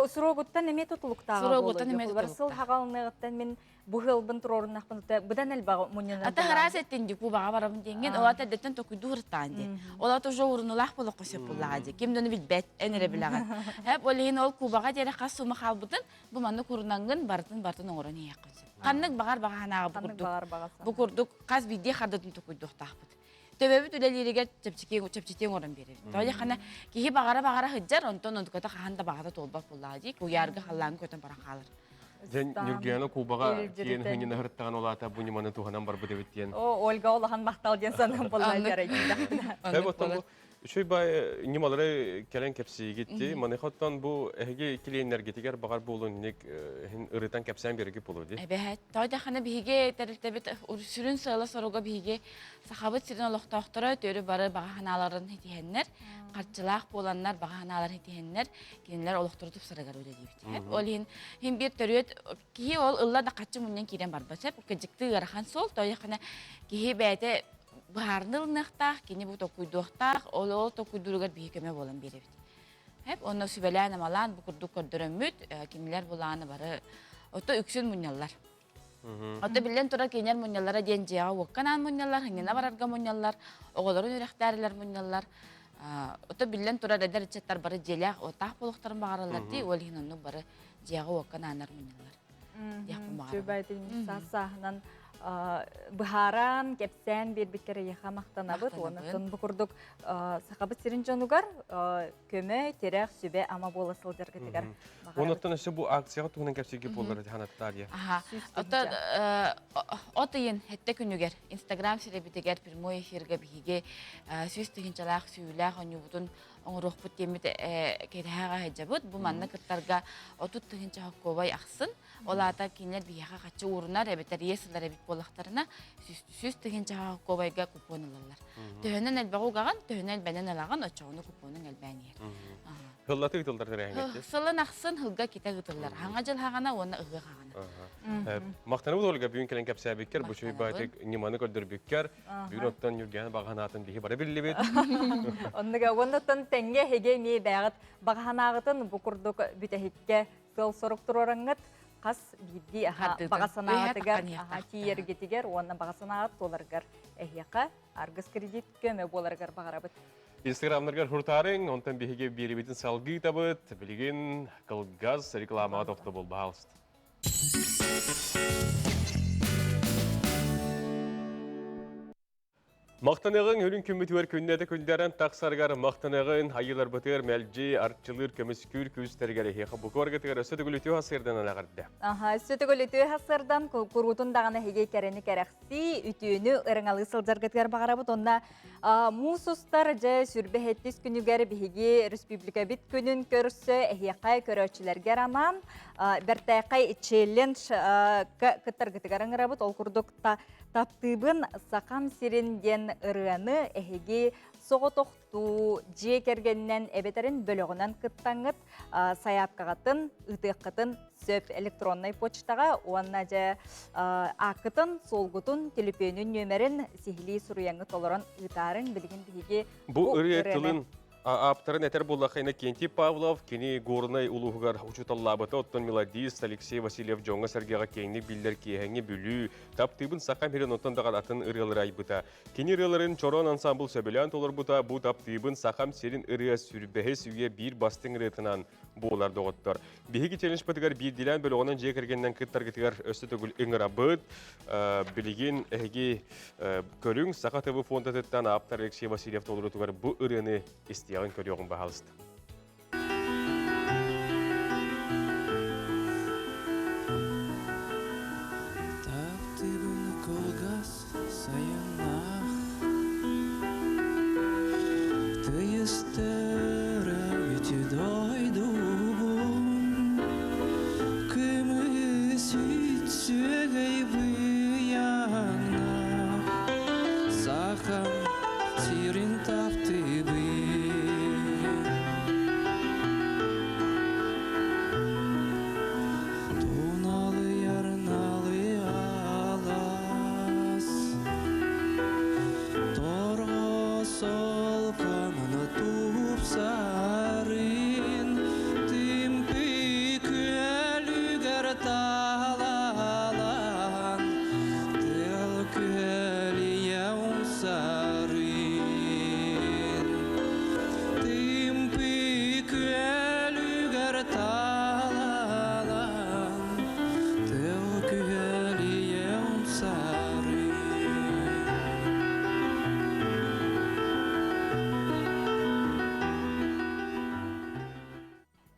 суруогуттан эмиэ тутулуктааҕа Суруогуттан эмиэ тутулуктааҕа. Сыл хагалыныгыттан мин бу ыалбын туруоруннахпын быдан элбэҕи мунньунар Ата хараас эттин ди кубаҕа барабын диэҥҥин ол ата эрдэттэн токуйдуу ырыттаан ди. Ол ата уже урунулаах болоххо сөп буллаҕа ди. Ким да ону билбэт, эн эрэ билэҕин. Хэп ол иһин ол кубаҕа диэри хас сумма хаалбытын бу маннык урунаҥҥын барытын барытын оҥорон иһиэххин сөп. Ханнык баҕар баҕа санааҕа бу курдук бу курдук хас биирдии хардатын токуйдуохтаахпыт. Төбөбүт үлэлииригэр чэпчэки чэпчэтии оҥорон биэрэбит. Тоҕо диэххинэ киһи баҕара-баҕара сылдьар, онтон онтуката хаһан да баҕата туолбат буоллаҕа дии. Куйаарга халлааҥҥа көтөн баран хаалар. Дьэн Ньургуяна Кубаҕа тиийэн хынньына сырыттаҕын ол аата бу ньыманы туһанан барбыт эбит диэн. О, Ольга улахан махтал диэн санаам буолла дьарайдым. Үчүгэй бай ньымалары кэлэн кэпсиигит дии. Маныха оттон бу эһиги клиеннэргитигэр баҕар буолун ник ырытан кэпсээн биэргит буолуо дии. Эбэһэт. Тоҕо даҕаны биһиги тэрилтэбит сүрүн сыала-соруга биһиги Сахабыт сирин олохтоохторо өтөрү бары баҕа санааларын ситиһэннэр, харчылаах буоланнар баҕа санааларын ситиһэннэр, кинилэр олохтору тупсарыгар үлэлиибит. Ол иһин иһин биир төрүөт киһи ол ылла да хаччы мунньан киирэн барбат сөп. Кыдьыкты ыарахан суол, тоҕо киһи бэйэтэ быһаарыны ылыныахтаах, кини бу токуйдуохтаах, ол ол токуйдууругар биһи көмө буолан биэрэбит. Хэп, онно сүбэлээн-амалаан бу курдук көрдөрөммүт, кинилэр булааны бары ото үксүн мунньаллар. Ото биллэн турар кинилэр мунньаллара диэн дьиэҕэ уокка анаан мунньаллар, ханньына барарга мунньаллар, оҕолорун үрэхтээрилэр мунньаллар. Ото биллэн турар эдэр ыччаттар бары дьиэлээх уоттаах буолуохтарын баҕараллар дии, ол иһин оннук бары дьиэҕэ уокка анааннар мунньаллар. Диэхпин баҕарабын. Саас сааһынан быһааран, кэпсээн биэрбиккэр эйиэхэ махтанабыт. Уонна бу курдук Сахабыт сирин дьонугар көмө, тирэх, сүбэ-ама буола сылдьаргытыгар баҕарабыт. Онуттан өссө бу акцияҕа туһунан кэпсииргэ буоллар Ханатталия. Аха. Оттон от ыйын хэттэ күнүгэр Инстаграм сирэбитигэр прямой эфиргэ биһиги 100 тыһыынчалаах сүүлээх оонньуубутун оҥоруохпут диэммит кэтэһэҕэ сылдьабыт. Бу манна кыттарга 30 тыһыынча хоккуобай ахсын. Ол аата кинилэр биһиэхэ хаччы уурунар эбэтэр иэс ылар эбит буоллахтарына 100 тыһыынча хоккуобайга купон ылаллар. Төһөнөн элбэҕи угаҕын, төһөнөн элбэнэн ылаҕын, оччоҕуна купонуҥ элбээн иһэр. Хыллаты ытыллар тэрээһиҥҥэ. Сылын ахсын хылга китэ ытыллар. Хаҥа дьыл хаҕана уонна ыһыах хаҕана. Махтанабыт Ольга бүгүн кэлэн кэпсээбиккэр, бу чуй баайтык ньыманы көрдөрбүккэр, бүгүн оттон Ньургиана баҕаһанаатын биһи бары биллибит. Оннуга уоннаттан тэҥҥэ эһиги эмиэ бэйэҕит баҕаһанааҕытын бу курдук бүтэһиккэ сыал-сорук туруораҥҥыт хас биирдии баҕа санааҕытыгар тиийэргитигэр уонна баҕа санааҕыт туоларыгар эһиэхэ Аргыс кредит көмө буоларыгар баҕарабыт. Инстаграмнаргар хуртаарыҥ, онтон биһиги биэрибитин салгыы табыт. Билигин кылгас рекламаҕа тохтобул, баһаалыста. Махтаныҕыҥ үрүҥ күммүтүгэр күннэтэ күндэрэн тахсарыгар махтаныҕын айыыларбытыгар мэлдьи арчылыыр көмүскүүр күүстэригэр эһиэхэ бу куоргытыгар өссө төгүл үтүө хасыырдан эҕэрдэ. Аха, өссө төгүл үтүө хасыырдан куруутун даҕаны эһиги кэрэни кэрэхсии, үтүөнү ырыҥалыы сылдьаргытыгар баҕарабыт. Онна муус устар дьэ сүрбэ хэттис күнүгэр биһиги республикабыт күнүн көрсө эһиэхэ көрөөччүлэргэ анаан бэртээхэй челлендж кыттаргытыгар ыҥырабыт. Ол курдук Таптыыбын Сахам сирин диэн ырыаны эһиги соҕотохтуу дьиэ кэргэнинэн эбэтэрин бөлөҕүнэн кыттаҥҥыт сайаапкаҕытын ыытыаххытын сөп электроннай почтаҕа уонна дьэ ааккытын, суолгутун, төлөпүөнүн нүөмэрин сиһилии суруйаҥҥыт толорон ыытаарыҥ. Билигин биһиги бу ырыа тылын Ааптарын этэр буоллахха Иннокентий Павлов кини Горнай улууһугар учууталлаабыта, оттон мелодист Алексей Васильев дьоҥҥо-сэргэҕэ киэҥник биллэр киэһэҥҥи Бүлүү, Таптыыбын Сахам сирин онтон даҕаны атын ырыалары айбыта. Кини ырыаларын Чороон ансаамбыл сөбүлээн толорбута, бу Таптыыбын Сахам сирин ырыа сүрбэһис үйэ биир бастыҥ ырыатынан буолар доҕоттор. Биһиги челленджпытыгар биирдиилээн бөлөҕүнэн дьиэ кэргэнинэн кыттаргытыгар өссө төгүл ыҥырабыт. Билигин эһиги көрүҥ Саха ТВ фондатыттан ааптар Алексей Васильев толоруутугар бу ырыаны истиэҕин көрүөҕүҥ баһаалыста. Таптыыбын кылгас сайыннаах Тыйыстыры үтү дойдубун Көмүс үт сүөгэй быйаҥнаах Сахам сирин таптыыбын Туналыйар налы алаас Торҕо солканын тупсарын Тымпы күөлүгэр таалалаан Тыл күөлүйэ умсарын Тымпы күөлүгэр таалалаан Тыл күөлүйэ умсарын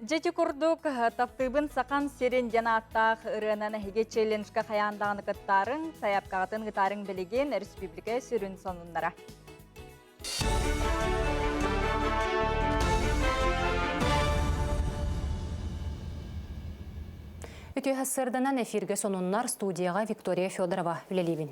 Дьэти курдук таптыыбын Сахам сирин диэн ааттаах ырыанан эһиги челленджка хайаан даҕаны кыттаарыҥ, сайаапкаҕытын ыытаарыҥ билигин республика сүрүн сонуннара. Үтүө сарсыарданан эфиргэ сонуннар студияҕа Виктория Федорова үлэлиибин.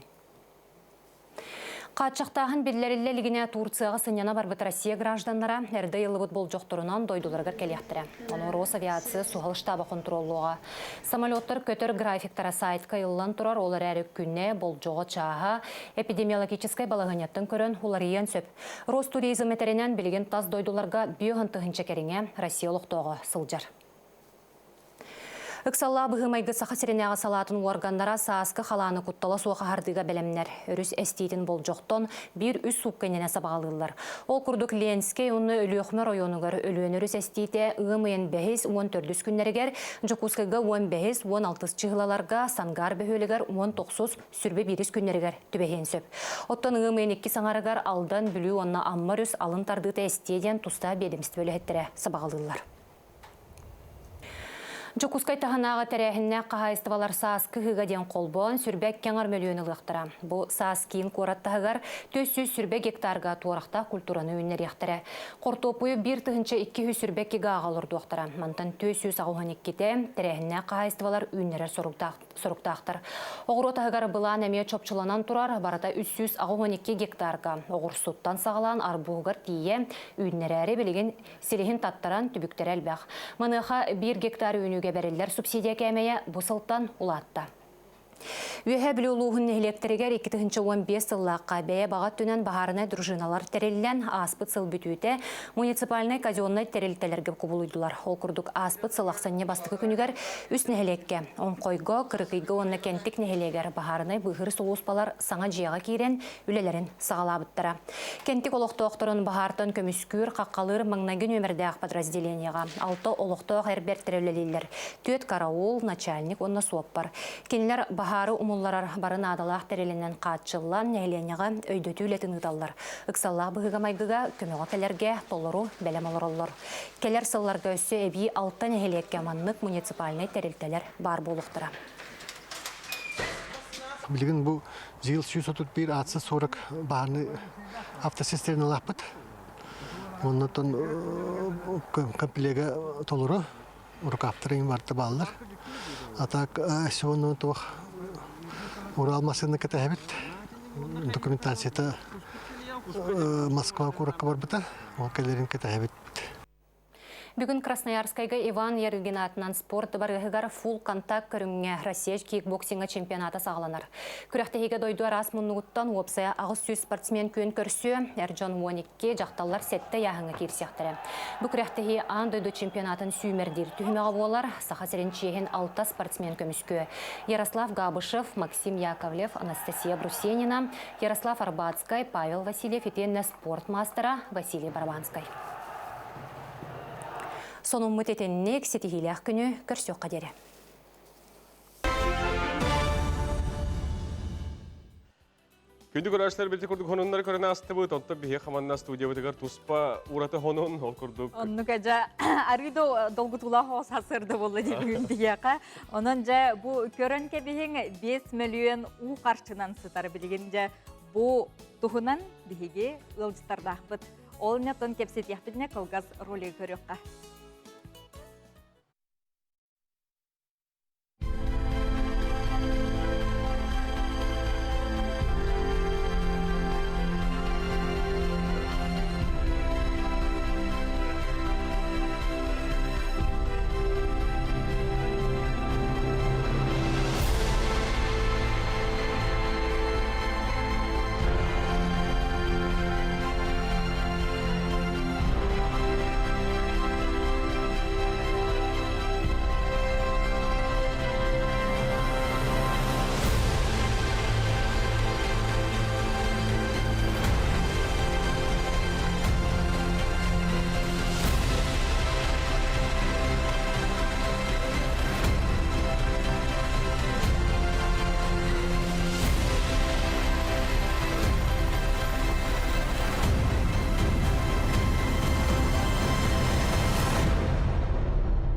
Хааччахтааһын биллэриллэ илигинэ Турцияҕа сынньана барбыт Россия гражданнара эрдэ ыйыллыбыт болдьохторунан дойдуларыгар кэлиэхтэрэ. Ону Росавиация суһал штаба хонтуруоллуоҕа. Самолеттар көтөр графиктара сайтка ыйыллан турар, ол эрээри күнэ, болдьоҕо, чааһа эпидемиологическай балаһыанньаттан көрөн уларыйыан сөп. Ростуризм этэринэн, билигин тас дойдуларга 5 тыһыынча кэриҥэ Россия олохтооҕо сылдьар. Ыксаллаах быһыы-майгы Саха сиринээҕи салаатын уорганнара сааскы халааны куттала суох аһардыыга бэлэмнэр. Өрүс эстиитин болдьохтон биир үс суукка иннинэ сабаҕалыыллар. Ол курдук Ленскэй уонна Өлүөхүмэ оройуонугар Өлүөнэ өрүс эстиитэ ыам ыйын бэһис, уон төрдүс күннэригэр, Дьокуускайга уон бэһис, уон алтыс чыһылаларга, Сангаар бөһүөлэгэр уон тохсус, сүрбэ биирис күннэригэр түбэһиэн сөп. Оттон ыам ыйын иккис аҥарыгар Алдан, Бүлүү уонна Амма өрүс алын тардыыта эстиэ диэн тустаах биэдэмистибэ үлэһиттэрэ сабаҕалыыллар. Дьокуускай таһынааҕы тэрээһиннээх хаһаайыстыбалар сааскы ыһыыга диэн холбоон сүрбэ кэҥэр мөлүйүөн ылыахтара. Бу саас киин куорат таһыгар 420 гектарга туорахтаах культураны үүннэриэхтэрэ. Хортуоппуйу 1202 гааҕа олордуохтара. Мантан 482-тэ тэрээһиннээх хаһаайыстыбалар үүннэрэр соруктаахтар. Оҕуруот аһыгар былаан эмиэ чопчуланан турар, барыта 382 гектарга оҕурсуттан саҕалаан арбуһугар тиийэ үүннэрээри билигин силиһин таттаран түбүктэрэ элбэх. Маныаха 1 гектар үүнүүгэ бэриллэр субсидия кээмэйэ бу сылтан улаатта. Үөһээ Бүлүү улууһун нэһилиэктэригэр 2015 сыллаахха бэйэ баҕа өттүнэн баһаарынай дружиналар тэриллэн, ааспыт сыл бүтүүтэ муниципальнай казеннай тэрилтэлэргэ кубулуйдулар. Ол курдук ааспыт сыл ахсынньы бастакы күнүгэр үс нэһилиэккэ Оҥхойго, Кырыкыйга уонна Кэнтик нэһилиэгэр баһаарынай быыһыыр сулууспалар саҥа дьиэҕэ киирэн үлэлэрин саҕалаабыттара. Кэнтик олохтоохторун баһаартан көмүскүүр, хаххалыыр маҥнайгы нүөмэрдээх подразделениеҕа алта олохтоох эр бэртэрэ үлэлииллэр. Түөрт караул, начальник уонна суоппар. Кинилэр баһаары умулларар бары наадалаах тэрилинэн хааччыллан, нэһилиэнньэҕэ өйдөтүү үлэтин ыыталлар. Ыксаллаах быһыыга-майгыга көмөҕө кэлэргэ толору бэлэм олороллор. Кэлэр сылларга өссө эбии алта нэһилиэккэ маннык муниципальнай тэрилтэлэр баар буолуохтара. Билигин бу ЗИЛ 131 АЦ 40 баһаарынай автоцистерналаахпыт. Оннотон комплега толору рукавтар иҥ барыта бааллар. А так сегодня туох Урал массыына кэтэһэбит. Документацията Москва куоракка барбыта. Ол кэлэрин кэтэһэбит. Бүгүн Красноярскайга Иван Ярыгин аатынан спорт дыбарыаһыгар фулл-контакт көрүҥҥэ Россия кикбоксиҥҥа чемпионата саҕаланар. Күрэхтэһиигэ дойду араас муннугуттан уопсайа 800 спортсмен күөн көрсүө, эр дьон 12, дьахталлар 7 ыйааһыҥҥа киирсиэхтэрэ. Бу күрэхтэһии аан дойду чемпионатын сүүмэрдиир түһүмэҕэ буолар. Саха сирин чиэһин 6 спортсмен көмүскүө. Ярослав Габышев, Максим Яковлев, Анастасия Брусенина, Ярослав Арбатскай, Павел Васильев итиэннэ спорт маастара Василий Барабанскай. Сонуммут итинник ситиһиилээх күнү көрсүөххэ диэри. Күндү көрөөччүлэр бити курдук хонуннары көрөн аастыбыт. Онтон биһиги хаманна студиябытыгар туспа ураты хонун ол курдук. Оннук дьэ арыы долгутуулаах оҕус сарсыарда буолла дии бүгүн биһиэхэ. Онон дьэ бу көрөн кэбиһиҥ 5 мөлүйүөн уу харчынан сытар билигин дьэ бу туһунан биһиги ыалдьыттардаахпыт. Ол ньотон кэпсэтиэхпитинэ кылгас ролигы көрүөххэ.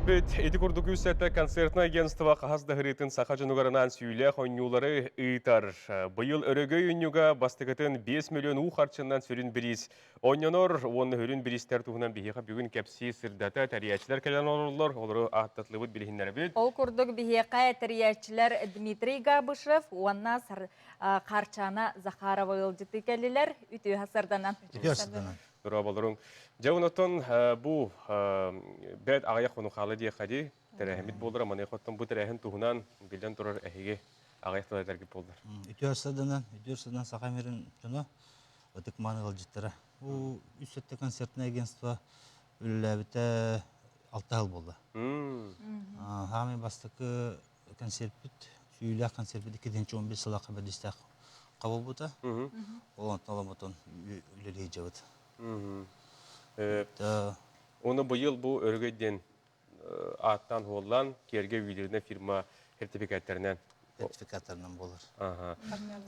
Бит ити курдук үс концертное агентство хас да ырыытын саха дьонугар сүүлээх оонньуулары ыытар. Быйыл өрөгөй үнньуга бастакытын 5 миллион уу харчынан сүрүн бириис Оонньонор уонна үрүн бириистэр туһунан биһиэхэ бүгүн кэпсии сырдата тэрийээччилэр кэлэн олороллор. Олору ааттатылыбыт билиһиннэрэбит. Ол курдук биһиэхэ тэрийээччилэр Дмитрий Габышев уонна Харчана Захарова ыалдьыты кэллилэр. Үтүө сарданан. Үтүө сарданан. Дорооболоруҥ. Дьэ, онотон бу бэт аҕыйах хонукаалы диэххэ дии. Тэрээһиммит буолар. Маныаха оттон бу тэрээһин туһунан биллэн турар эһиги аҕыйах тыл этэргит буоллар. Үтүө сарданан, үтүө сарданан Саха мирин дьоно ытык-мааны ыалдьыттара. Бу үс өттө концертное агентство үлэлээбитэ алта сыл буолла. Хаамай бастакы концертпит, сүүлээх концертпит 2011 сыллаахха бэрдистээх хабылбыта. Ол онтон оламмытын үлэлии дьабыт. Оны быйыл бу өрөгөй диэн ааттаан хуоллаан киэргэ ювелирная фирма сертификаттарынан сертификаттарынан буолар.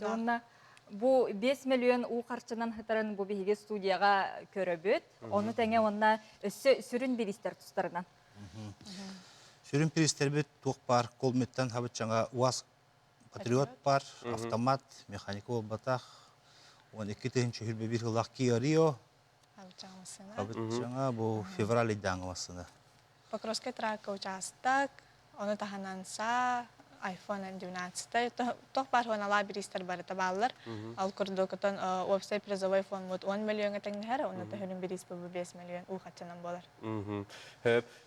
Уонна бу 5 миллион уу харчынан хытарын бу биһиги студияға көрөбүт. Ону тэҥэ уонна өссө сүрүн бириистэр тустарынан. Сүрүн призтербит туох баар Колмиттан хабыччаҥа УАЗ Патриот бар, автомат, механика буолбатах. 12 021 сыллаах Kia Rio. Хабыччаҥа бу февраль ыйдааҥы массыына. Покровскай тракка учаастак, ону таһынан саа, iPhone 12 тох бар хуаналаа бириистэр барыта бааллар. Ол курдук отон уопсай призовой фондмут 10 миллионга тэҥнэһэр, онно төһөнүн бириис бу 5 миллион уу хаччанан буолар.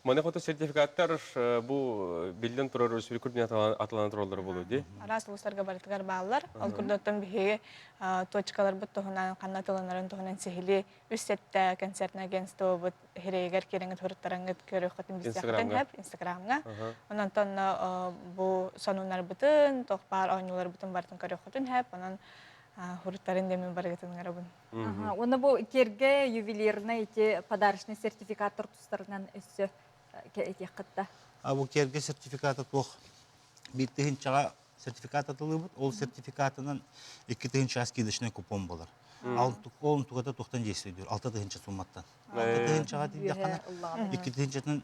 Маны хоту сертификаттар бу биллэн турар республика үрдүнэн атыланан тураллар буолуо дии. Араас улуустарга барытыгар бааллар. Ол курдук биһиги точкаларбыт туһунан, ханна атыланарын туһунан сиһилии үс сэттэ концертный агентствобут хирэйигэр кирэҥит хуруттараңыт көрүөххүтүн билсиэххитин сөп Инстаграмҥа. Онон бу сонуннарбытын, туох баар оонньууларбытын барытын көрүөххүтүн сөп. Онон хуруттарын демин барыгытын ыҥырабын. Уонна бу киргэ ювелирный ити подарочный сертификаттар тустарынан өссө этиэххит А бу керге сертификата туох биир тыһыынчаҕа сертификат атылыыбыт. Ол сертификатынан 2 тыһыынча скидочный купон болар. Ол тугата туохтан действует? 6 тыһыынча сумматтан. 6 тыһыынчаҕа тиийдэххинэ 2 тыһыынчатын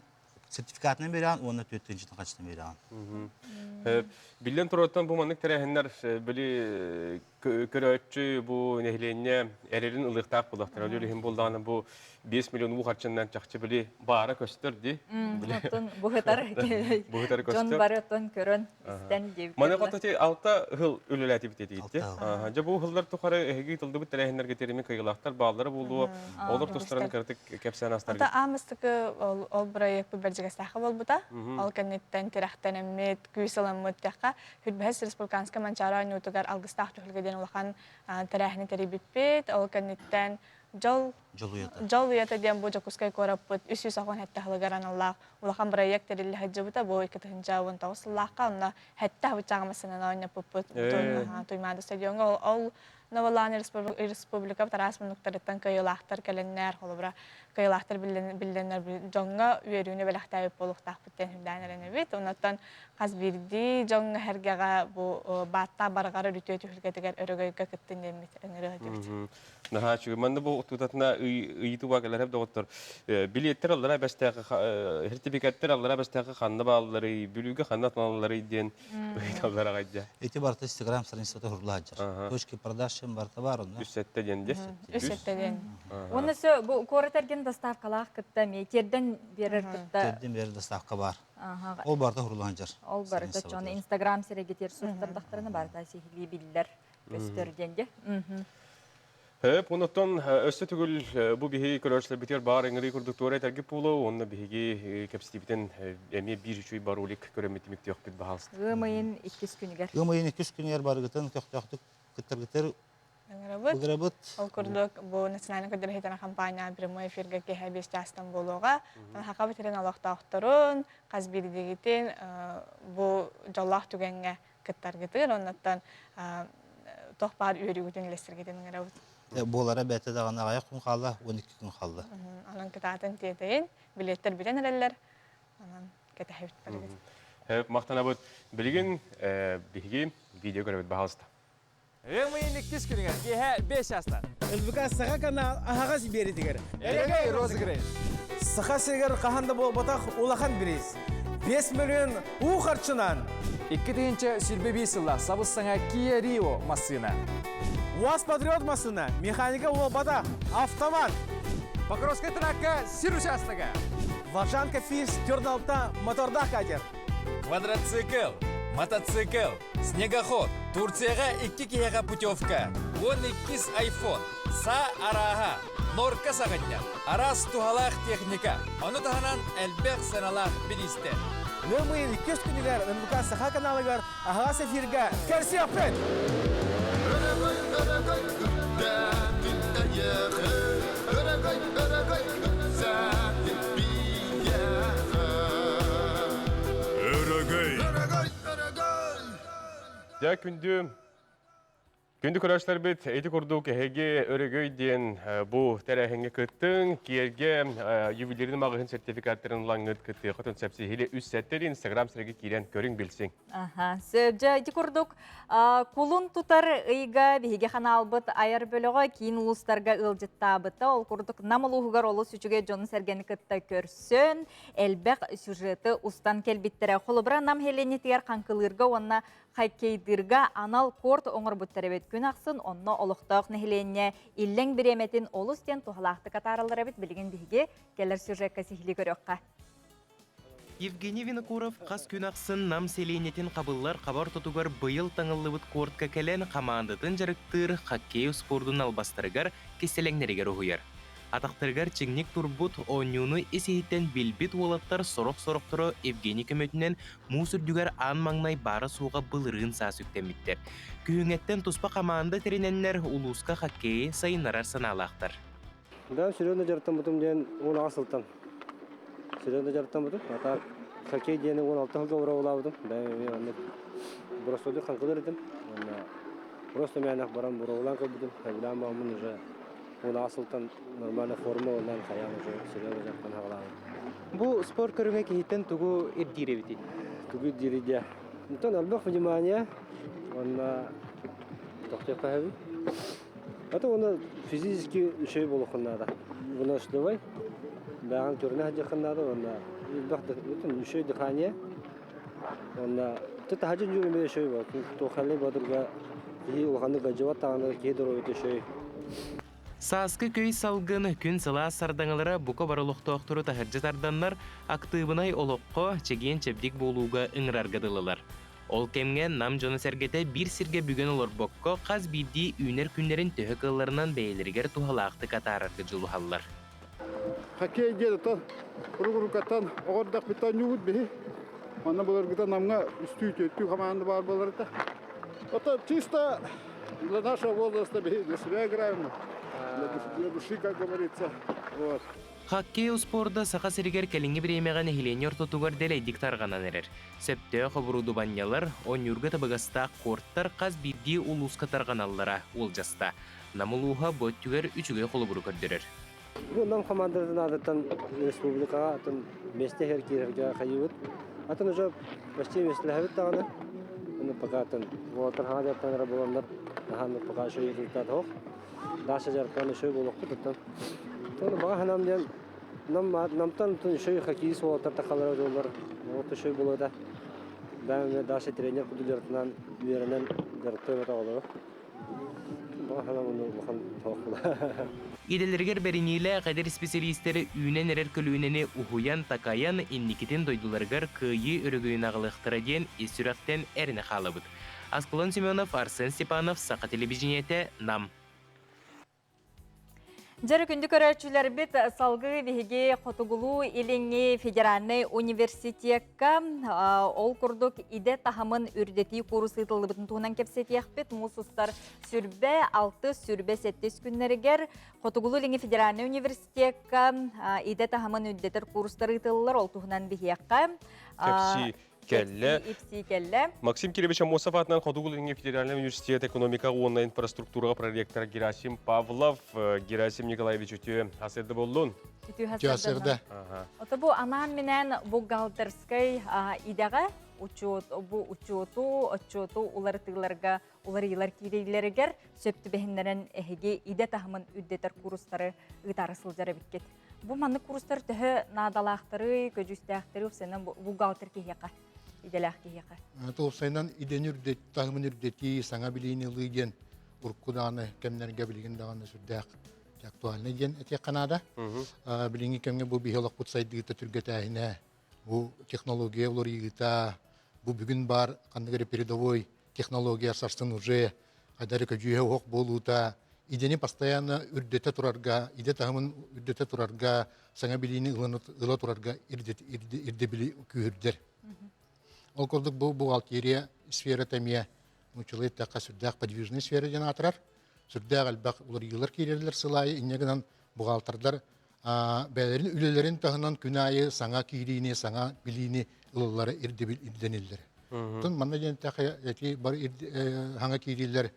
сертификатынан береҕин уонна 4 тыһыынчатын хаччытын береҕин. Биллэн турарыттан бу маннык тэрээһиннэр били көрөөччү бу нэһилиэнньэ эрэрин ылыахтаах буолуохтара. Ол иһин буоллаҕына бу 5 миллион уу харчыннан чахчы били баара көстөр ди. Оттон быһытар быһытар дьон көстөр. Бары оттон көрөн истэн диэбит. Маны хоту алта хыл үлэлээтибит этиитти. Дьэ бу хыллар тухары эһиги тылдыбыт тэрээһиннэргэ терими кыйылаахтар бааллара буолуо. Олор тустарын кыратык кэпсээн астаргыт. Ата аамыстыкы ол проект бэрдьигэстээхэ буолбута. Ол кэнниттэн тирэхтэнэммит, күүс ыламмыт тиэххэ Хүрбэһэс республиканскай Манчаары оонньуутугар алгыстаах түһүлгэ диэн улахан тэрээһини тэрийбиппит. Ол кэнниттэн дьол дьол уйата диэн бу Дьокуускай куораппыт 387 сылыгар аналлаах улахан проект тэриллэ сылдьыбыта. Бу 2019 сыллаахха онно сэттэ абычааҕы массыынаны оонньоппуппут Туймаада стадиоҥҥа. Ол Новолаан республика тараас муннуктарыттан кыайыылаахтар кэлэннэр, холобура, кыайыылаахтар биллэннэр дьоҥҥо үөрүүнү бэлэхтээбит буолуохтаахпыт диэн үрдээн эрэнэбит. Оннуттан хас биирдии дьоҥҥо сэргэҕэ бу бааттаах барҕар өрүтүө түһүлгэтигэр өрөгөйгө кыттын диэммит ыҥырыа этибит. Наһаа үчүгэй. Манна бу тутатына ыйытыы кэлэр доҕоттор. Билиэттэр аллара бэстээхи сертификаттар аллара бэстээхи ханна баалларый, Бүлүүгэ ханна атыланалларый диэн ыйыталлар аҕайдьа. Ити барыта Инстаграм страницата хурлаачар. Точки продаж барыта бар онно. Үс сэттэ диэн де. Үс сэттэ диэн. Уонна сө бу куорат эргин доставкалаах кытта эмиэ тиэрдэн биэрэр кытта. Тиэрдэн биэрэр доставка бар. Ол барыта хурлаачар. Ол барыта чону Инстаграм сирегитер суруттардахтарына барыта сиһилии биллэр көстөр диэн де. Хөп, онуттан өссө түгүл бу биһиги көрөөччүлэрбитигэр баар ыҥырыы курдук туора этэрги буолуо, уонна биһиги кэпсэтиибитин эмиэ биир үчүгэй ролик көрөммүт баһаалыста. Ыам ыйын иккис күнүгэр. Ыам ыйын иккис күнүгэр барыгытын көхтөөхтүк кыттаргытыр Ыҥырабыт. Ыҥырабыт. Ол курдук бу национальный көрдөрүү компания прямой эфиргэ киэһэ 5 чаастан буолуоҕа. Хака битирин олохтоохторун, хас биирдигитин бу дьоллоох түгэҥҥэ кыттаргытыр, оннуттан туох баар үөрүүгүтүн үлэстиргитин ыҥырабыт. Буолара бэйэтэ даҕаны аҕыйах күн хаалла, 12 күн хаалла. Онон кытаатын тиэтэйин, билиэттэр бүтэн эрэллэр, онон кэтэһэбит барыгыт. Махтанабыт. Билигин биһиги видео көрөбүт баһаалыста. Ыам ыйын иккис күнүгэр киэһэ 5 чаастан. НВК Саха канал аһаҕас биэритигэр. Өрөгөй розыгрыш. Саха сиригэр хаһан да буолбатах улахан бириис. 5 миллион уу харчынан. 2021 сыллаах сабыс саҥа Kia Rio массыына. УАЗ Патриот массыына, механика буолбатах, автомат. Покровскай тракка сир участога. Волжанка Фис 46 мотордаах катер. Квадроцикл, мотоцикл, снегоход, Турцияҕа икки киһиэхэ путевка, 12 айфон, саа арааһа, норка саҕынньах, араас туһалаах техника, ону таһынан элбэх сыаналаах бириистэр. Ыам ыйын иккис күнүгэр НВК Саха каналыгар аһаҕас эфиргэ көрсүөхпүт! Өрөгөй, өрөгөй, үрдээтин эйиэхэ, Өрөгөй, өрөгөй, үксээтин биһиэхэ. Өрөгөй! Өрөгөй, өрөгөй! Дьэ күндү. Күндү көрөөччүлэрбит, ити курдук эһиги Өрөгөй диэн бу тэрээһиҥҥэ кыттыҥ, киэргэ ювелирный маҕаһыын сертификаттарын ылаҥҥыт кыттыаххытын сөп сиһили үс сэттэ Инстаграм сирэйгэ киирэн көрүҥ билсиҥ. Аха, сөп. Дьэ, ити курдук кулун тутар ыйга биһиги ханаалбыт айар бөлөҕө киин улуустарга ыалдьыттаабыта. Ол курдук Нам улууһугар олус үчүгэй дьону-сэргэни кытта көрсөн, элбэх сюжеты устан кэлбиттэрэ. Холобура, Нам Хеленитигэр хаҥкылыырга уонна Хоккейдыырга анал корт оҥорбуттар эбит. Күн ахсын онно олохтоох нэһилиэнньэ иллэҥ бириэмэтин олус диэн туһалаахтык атаараллар эбит. Билигин биһиги кэлэр сюжекка сиһилии көрүөххэ. Евгений Винокуров хас күн ахсын Нам сэлиэнньэтин хабыллар хаба ортотугар быйыл таҥыллыбыт кортка кэлэн хамаандатын дьарыктыыр хоккей успуордун албастарыгар, кистэлэҥнэригэр уһуйар. Атахтарыгар чиҥник турбут, оонньууну ис-иһиттэн билбит уолаттар сорох-сорохторо Евгений көмөтүнэн муус үрдүгэр аан маҥнай баара-суоҕа былырыын саас үктэммиттэр. Күһүҥҥэттэн туспа хамаанда тэринэннэр улууска хоккейы сайыннарар санаалаахтар. Да, серьезно дьарыктаммытым диэн 16 сылтан серьезно дьарыктаммытым. А так хоккей диэни 16 сылга уруулаабытым. Да, мен оннук бросоду хаҥкылыр этим. Уонна просто мээнэх баран буруулаан көрбүтүм. Сөбүлээн бааммын уже 16 сылтан нормально форма ылынан хайаан уже серьезно дьарыктан хаҕалаабытым. Бу спорт көрүҥэ киһиттэн тугу ирдиир эбитий? Тугу ирдиир дии? Онтон элбэх внимание уонна тохтуохха сөбүй. А то уонна физически үчүгэй буолуоххун наада. Выносливай, бэҕэн көрүнэ сылдьыаххын наада уонна элбэх үчүгэй дыхание уонна таһдьа дьүөрүмэ үчүгэй буолар. Туохханный боотурга киһи улаханнык ыалдьыбат даҕаны киһи доруобуйата үчүгэй. Сааскы көй салгын күн сылаас сардаҥалара бука бары олохтоохтору таһырдьа тарданнар, актыыбынай олоххо, чэгиэн-чэбдик буолууга ыҥырарга дылылар. Ол кэмҥэ Нам дьоно-сэргэтэ биир сиргэ бүгэн олорбокко, хас биирдии үүнэр күннэрин төһө кыалларынан бэйэлэригэр туһалаахтык атаарарга дьулуһаллар. Хоккей диэн урук-уруккаттан оҕордохпуттан ньуубут биһи. Онно былыргыта Намҥа үстүү-түөртүү хамаанда баар буолар этэ. Это чисто для нашего возраста для себя играем, для души, как говорится. Вот. Хоккей успуорда Саха сиригэр кэлиҥҥи бириэмэҕэ нэһилиэнньэ ортотугар дэлэйдик тарҕанан эрэр. Сөптөөх оборудованиелар, оонньуурга табыгастаах корттар хас биирдии улууска тарҕаналлара уолдьаста. Нам улууһа бу өттүгэр үчүгэй холобуру көрдөрөр. Бу Нам хамаандатын аатыттан республикаҕа атын миэстэ иһэр киирэргэ хайыыбыт. Атын уже почти миэстэлэһэбит даҕаны. Аны пока атын уолаттар хаҥа дьарыктанара буоланнар наһаа пока еще результат суох. Даша дьарыктаан еще буолуохпут оттон. Тону баҕа санаам диэн нам намтан еще хоккеист уолаттар тахалара буоллар вот еще буолуо Да, Даша тренер курдук дьарыктанан үөрэнэн дьарыктыам этэ оҕолору. Идэлэригэр бэриниилээх эдэр исписэлиистэри үүнэн эрэр көлүөнэни уһуйан-такайан, инникитин дойдуларыгар кыайыы өрөгөйүн аҕалыахтара диэн ис сүрэхтэн эрэнэ хаалабыт. Аскалон Семенов, Арсен Степанов, Саха телевидениетэ, Нам. Дьэ, күндү көрөөччүлэрбит, салгыы биһиги Хотугулуу-Илиҥҥи федеральнай университекка ол курдук идэ таһымын үрдэтии куурус ыытыллыбытын туһунан кэпсэтиэхпит. Муус устар сүрбэ алтыс, сүрбэ сэттис күннэригэр Хотугулуу-Илиҥҥи федеральнай университекка идэ таһымын үрдэтэр куурустар ыытыллар. Ол туһунан биһиэхэ Кэпсии кэллэ. Ипси кэллэ. Максим Кирович Аммосов аатынан Хотугу Илиҥҥи федеральнай университет экономика уонна инфраструктураҕа проректора Герасим Павлов. Герасим Николаевич үтүө асырды боллун. Үтүө асырды. Ото бу анаан-минээн бухгалтерскай идэҕэ учуот, бу учуоту, отчуоту уларытыыларга уларыйыылар киириилэригэр сөп түбэһиннэрэн эһиги идэ таһымын үрдэтэр курстары ыытаары сылдьар эбиккит. Бу маннык курстар төһө наадалаахтарый, көдьүүстээхтэрий уопсайынан бухгалтер киһиэхэ, идэлээх киһиэхэ? Уопсайынан идэни үрдэт, таһымын үрдэтии, саҥа билиини ылыы диэн урукку даҕаны кэмнэргэ билигин даҕаны сүрдээх актуальнай диэн этиэххэ наада. Билиҥҥи кэмҥэ бу биһи олохпут сайдыыта түргэтээһинэ, бу технология уларыйыыта, бу бүгүн баар ханнык эрэ передовой технология сарсын уже хайдары көдьүүһэ уһук буолуута идэни постоянно үрдэтэ турарга, идэ таһымын үрдэтэ турарга, саҥа билиини ыла турарга ирдэбили күүһүрдэр. Ол курдук бу бухгалтерия сферата эмиэ нууччалыы эттэххэ сүрдээх подвижный сфера диэн аатырар. Сүрдээх элбэх уларыйыылар киирэллэр сыл аайы. Инньэ гынан бухгалтердар бэйэлэрин үлэлэрин таһынан күн аайы саҥа киириини, саҥа билиини ылаллара ирдэбил ирдэниллэр. Оттон манна диэн эттэххэ, эти бары хаҥа киириилэр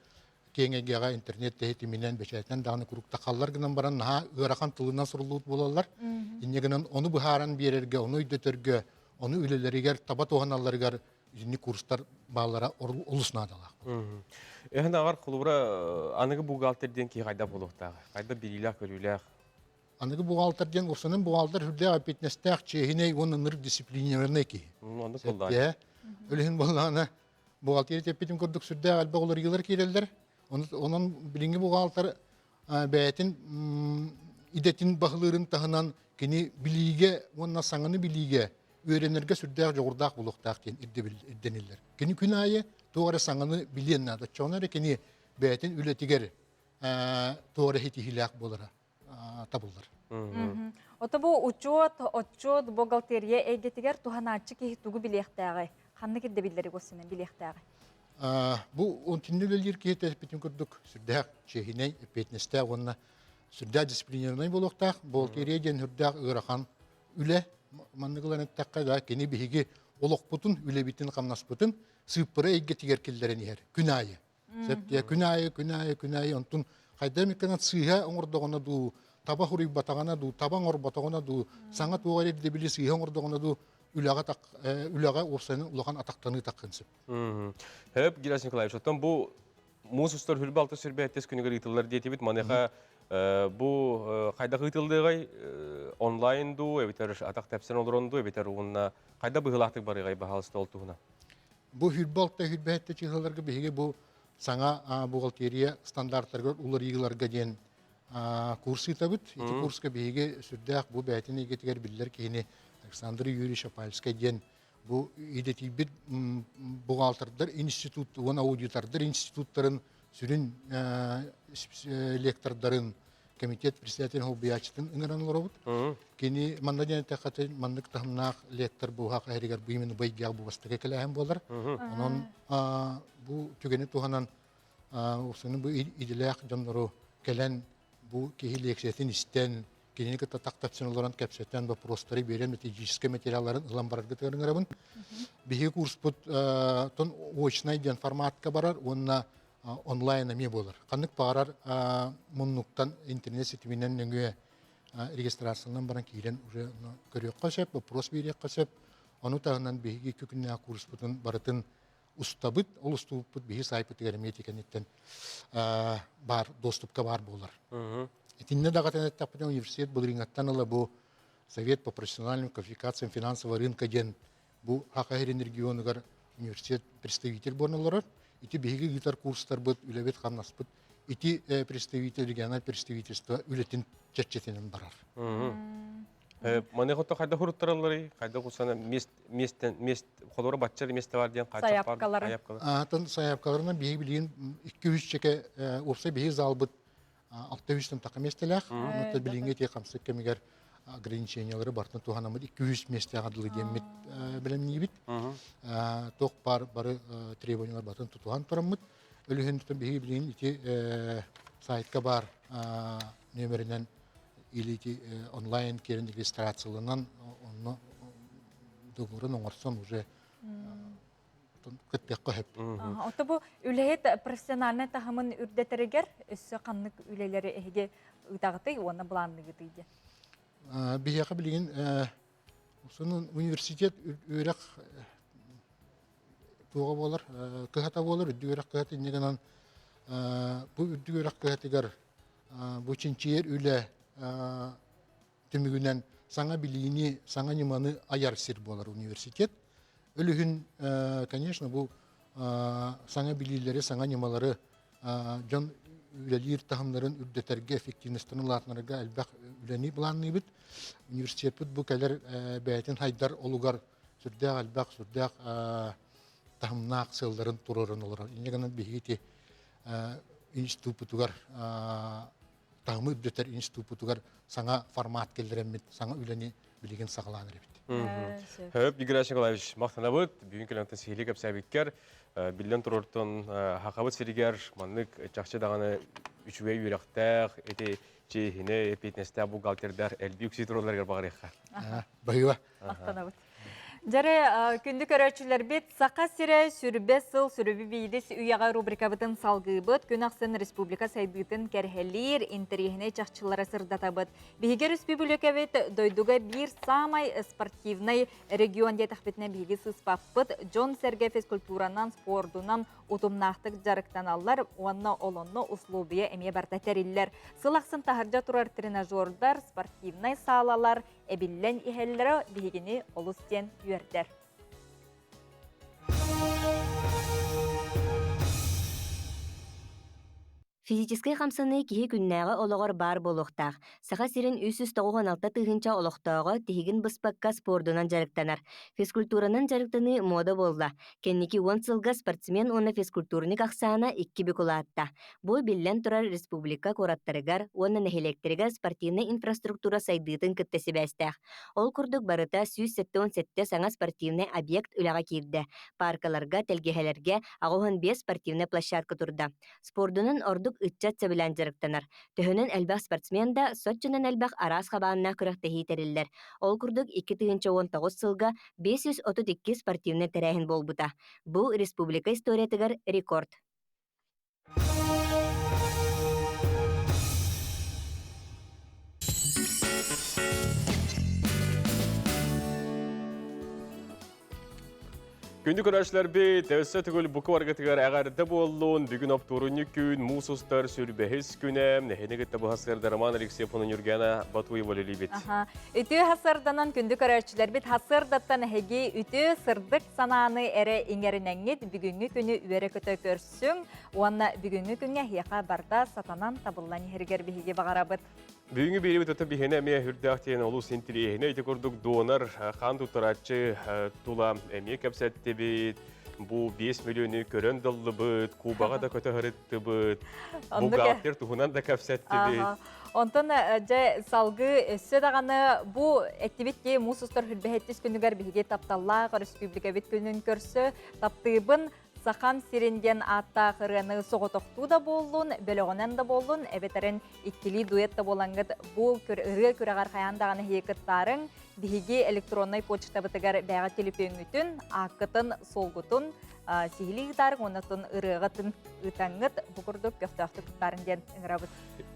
киэҥ эйгэҕэ интернет тэһитиминэн бэчээтинэн даҕаны куруук тахаллар гынан баран наһаа ыарахан тылынан суруллубут буолаллар. Инньэ гынан ону быһааран биэрэргэ, ону өйдөтөргө, ону үлэлэригэр таба туһаналларыгар итинник курстар бааллара олус наадалаах. Эһэн аҕар холобура аныгы бухгалтер диэн киһи хайда буолуохтаах? Хайда билиилээх-көрүүлээх? Аныгы бухгалтер диэн урсанын бухгалтер үрдээх эппиэтинэстээх, чиэһинэй уонна ынырык дисциплинированный киһи. Оннук буоллаҕа. Өлүһүн буоллаҕына бухгалтерия тэппитин курдук сүрдээх элбэх уларыйыылар киирэллэр. Онон билиҥҥи бухгалтер бэйэтин идэтин баһылыырын таһынан кини билиигэ уонна саҥаны билиигэ үөрэнэргэ сүрдээх дьоҕурдаах буолуохтаах диэн ирдэниллэр. Кини күн аайы туох эрэ саҥаны билиэн наада. Оччоҕуна эрэ кини бэйэтин үлэтигэр туох эрэ ситиһиилээх буолара табыллар. Ото бу учуот, отчуот, бухгалтерия эйгэтигэр туһанааччы киһи тугу билиэхтээҕий? Ханнык ирдэбиллэри көрсүнэн билиэхтээҕий? Бу онтинни үлэлиир киһи тэспитин курдук сүрдээх чиэһинэй, эппиэтинэстээх уонна сүрдээх дисциплинированный буолуохтаах. Бухгалтерия диэн сүрдээх ыарахан үлэ. Маннык ылан эттэххэ да, кини биһиги олохпутун, үлэбитин-хамнаспытын сыыппара эйгэтигэр киллэрэн иһэр күн аайы. Сөп күн аайы, күн аайы, күн аайы онтун хайда эмит гынан сыыһа оҥордоҕуна дуу, таба хуруйбатаҕына дуу, таба оҥорботоҕуна дуу, саҥа туох эрэ ирдэбили сыыһа оҥордоҕуна дуу, үлэҕэ үлэҕэ уопсайынан улахан атахтаныы таххын сөп. Хөп, Герасим Николаевич, оттон бу муус устар хүрбэ алта сүрбэ эттес күнүгэр ыытыллар диэтибит. Маныаха бу хайдах ыытыллыаҕай? Онлайн дуу, эбэтэр атах тэпсэн олорон дуу, эбэтэр уонна хайда быһыылаахтык барыаҕай баһаалыста ол туһунан? Бу хүрбэ алта хүрбэ сэттэ чыһыларга биһиги бу саҥа бухгалтерия стандартарыгар уларыйыыларга диэн курс ыытабыт. Ити курска биһиги сүрдээх бу бэйэтин эйгэтигэр биллэр киһини Александр Юрьевич Апальскай диэн бу идэтийбит бухгалтердар институт уонна аудитордар институттарын сүрүн лектордарын комитет председателин холбуйааччытын ыҥыран олоробут. Кини манна диэн эттэххэ маннык таһымнаах лектор буһаах эһэригэр бу именно быйгиах бу бастакы кэлээһин буолар. Онон бу түгэни туһанан усуну бу идэлээх дьоннору кэлэн бу киһи лекциятын истэн кинини кытта тактапсын олорон кэпсэтэн вопростары биэрэн методическай материалларын ылан бараргытыгар ыҥырабын. Биһиги курспут тон очнай диэн форматка барар уонна онлайн эмиэ буолар. Ханнык баҕарар муннуктан интернет ситиминэн нөҥүө регистрацияланан баран киирэн уже көрүөххэ сөп, вопрос биэриэххэ сөп. Ону таһынан биһиги икки күннээх курспутун барытын устабыт. Ол устубуппут биһи сайтпытыгар эмиэ кэнниттэн баар доступка баар буолар. Итиннэ даҕатан эттэхпинэ университет былырыыҥҥаттан ыла бу Совет по профессиональным квалификациям финансового рынка диэн бу Саха сирин регионугар университет представитель буолан олорор. Ити биһиги ыытар курстарбыт, үлэбит-хамнаспыт ити представитель, региональное представительство үлэтин чэрчитинэн барар. Маны хоту хайда хуруттаралларый? Хайда кусана мест мест мест холоро баччар месте бар диэн хааччах бар Сайапкалары. Атын сайапкаларынан биһиги билигин 2-3 чеке уопсай биһиги залбыт 600 тақа миэстэлээх. Онон билиҥҥи ити хамсык кэмигэр ограничениялары барытын туһанаммыт 200 миэстэҕэ дылы диэммит бэлэмниибит. Туох баар бары требованиялар барытын тутуһан тураммыт. Өлүһүн биһиги билигин ити сайтка баар нүөмэринэн или ити онлайн киирэн регистрацияланан онно договорун оҥорсон уже кыттыахха сөп. Ото бу үлэһит профессиональнай таһымын үрдэтэригэр өссө ханнык үлэлэри эһиги ыытаҕытый уонна былаанныгытый диэн? Биһиэхэ билигин университет үөрэх туоҕа буолар, кыһата буолар, үрдүк үөрэх кыһата инньэ гынан бу үрдүк үөрэх кыһатыгар бу чинчийэр үлэ түмүгүнэн саҥа билиини, саҥа ньыманы айар сир буолар университет. Өлүһүн, конечно, бу саҥа билиилэри, саҥа ньымалары дьон үлэлиир таһымнарын үрдэтэргэ, эффективностарын улаатынарга элбэх үлэни былаанныыбыт. Университеппит бу кэлэр бэйэтин хайдар олугар сүрдээх элбэх, сүрдээх таһымнаах сыалларын туруоран олорор. Инньэ гынан биһиги ити институппутугар таһымы үрдэтэр институппутугар саҥа формат киллэрэммит, саҥа үлэни билигин саҕалаан эрэбит. Хөп, Игорь Николаевич, махтанабыт. Бүгүн кэлэн сиһилии кэпсээбиккэр, биллэн турартан Хахабыт сиригэр маннык чахчы даҕаны үчүгэй үөрэхтээх, ити чиэһинэй, эппиэтинэстээх бухгалтердар элбии үксүү туралларыгар баҕарыахха. Баһыыба. Махтанабыт. Дьэрэ, күндү көрөөччүлэрбит, Саха сирэ сүрбэ сыл сүрүбү биидис үйэҕэ рубрикабытын салгыыбыт. Күн ахсын республика сайдыытын кэрһэлиир, интэриэһинэй чахчылары сырдатабыт. Биһиги республикабыт дойдуга биир саамай спортивнай регион диэтэхпитинэ биһиги сыыспаппыт. Дьон-сэргэ физкультуранан, спордунан утумнаахтык дьарыктаналлар уонна олонно условия эмиэ барыта тэриллэр. Сыл ахсын таһырдьа турар тренажердар, спортивнай саалалар, эбиллэн иһэллэрэ биһигини олус диэн үөрдэр. Физическэй хамсаныы киһи күннээҕи олоҕор баар буолуохтаах. Саха сирин 396 тыһыынча олохтооҕо тиһигин быспакка спордунан дьарыктанар. Физкультуранан дьарыктаныы муода буолла. Кэнники уон сылга спортсмен уонна физкультурник ахсаана икки бүк улаатта. Бу, биллэн турар, республика куораттарыгар уонна нэһилиэктэригэр спортивнай инфраструктура сайдыытын кытта сибээстээх. Ол курдук барыта 177 саҥа спортивнай объект үлэҕэ киирдэ. Пааркаларга, тэлгэһэлэргэ 85 спортивнай площадка турда. Спордунан ордук ыччат сөбүлээн дьарыктанар. Төһөнөн элбэх спортсмен да, соччонон элбэх араас хабааннаах күрэхтэһии тэриллэр. Ол курдук 2019 сылга 532 спортивнай тэрээһин буолбута. Бу республика историятыгар рекорд. Күндү көрөөччүлэрбит, өссө төгүл буку баргытыгар эҕэрдэ буоллун. Бүгүн оптуорунньук күн, муус устар сүрбэһис күнэ. Нэһини кытта бу хасырда Роман Алексеев уонна Нюргена Батуева үлэлиибит. Үтүө хасырданан күндү көрөөччүлэрбит хасырдаттан эһиги үтүө сырдык санааны эрэ иҥэринэҥҥит бүгүҥҥү күнү үөрэ-көтө көрсүҥ уонна бүгүҥҥү күҥҥэ эһиэхэ барда сатанан табыллан иһэригэр биһиги баҕарабыт. Бүгүҥҥү биэриибит ото биһиэнэ эмиэ үрдээх диэн олус интириэһинэй ити курдук донор хаан туттарааччы тула эмиэ кэпсэттибит. Бу 5 миллиону көрөн даллыбыт, Кубаҕа да көтө сырыттыбыт, бухгалтер туһунан да кэпсэттибит. Онтон дьэ салгыы өссө даҕаны бу эттибит ки муус устар хүрбэһэттис күнүгэр биһиги тапталлаах өрөспүүбүлүкэбит күнүн көрсө таптыыбын Сахам сирин диэн ааттаах ырыаны соҕотохтуу да буоллун, бөлөҕүнэн да буоллун, эбэтэрин иккилии дуэт да буолаҥҥыт бу ырыа күрэҕэр хайаан даҕаны эһиги кыттаарыҥ. Биһиги электроннай почтабытыгар бэйэҕит төлөпүөҥҥүтүн, ааккытын, суолгутун сиһилии ыытаарыҥ уонна ырыаҕытын ыытаҥҥыт бу курдук көхтөөхтүк кыттаарыҥ диэн ыҥырабыт.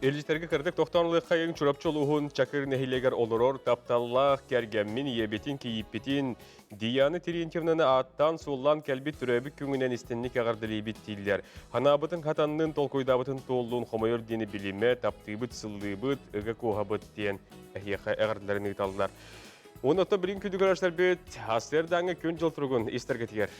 Илдьитэргэ кырдык тохтоон ылыаххайыҥ Чурапчы улууһун Чакыр нэһилиэгэр олорор тапталлаах кэргэммин, ийэбитин, кийииппитин Диана Терентьевнаны ааттаан-суоллаан кэлбит төрөөбүт күҥүнэн истинник эҕэрдэлиибит дииллэр. Ханаабытын хатаннын, толкуйдаабытын туоллун, хомойор диэни билимэ, таптыыбыт, сыллыыбыт, ыга куоһабыт диэн эһиэхэ эҕэрдэлэрин ыыталлар. Уонна оттон билин күндү көрөөччүлэрбит, АССР-дааҥҥы күн-дьыл туругун истэргитигэр.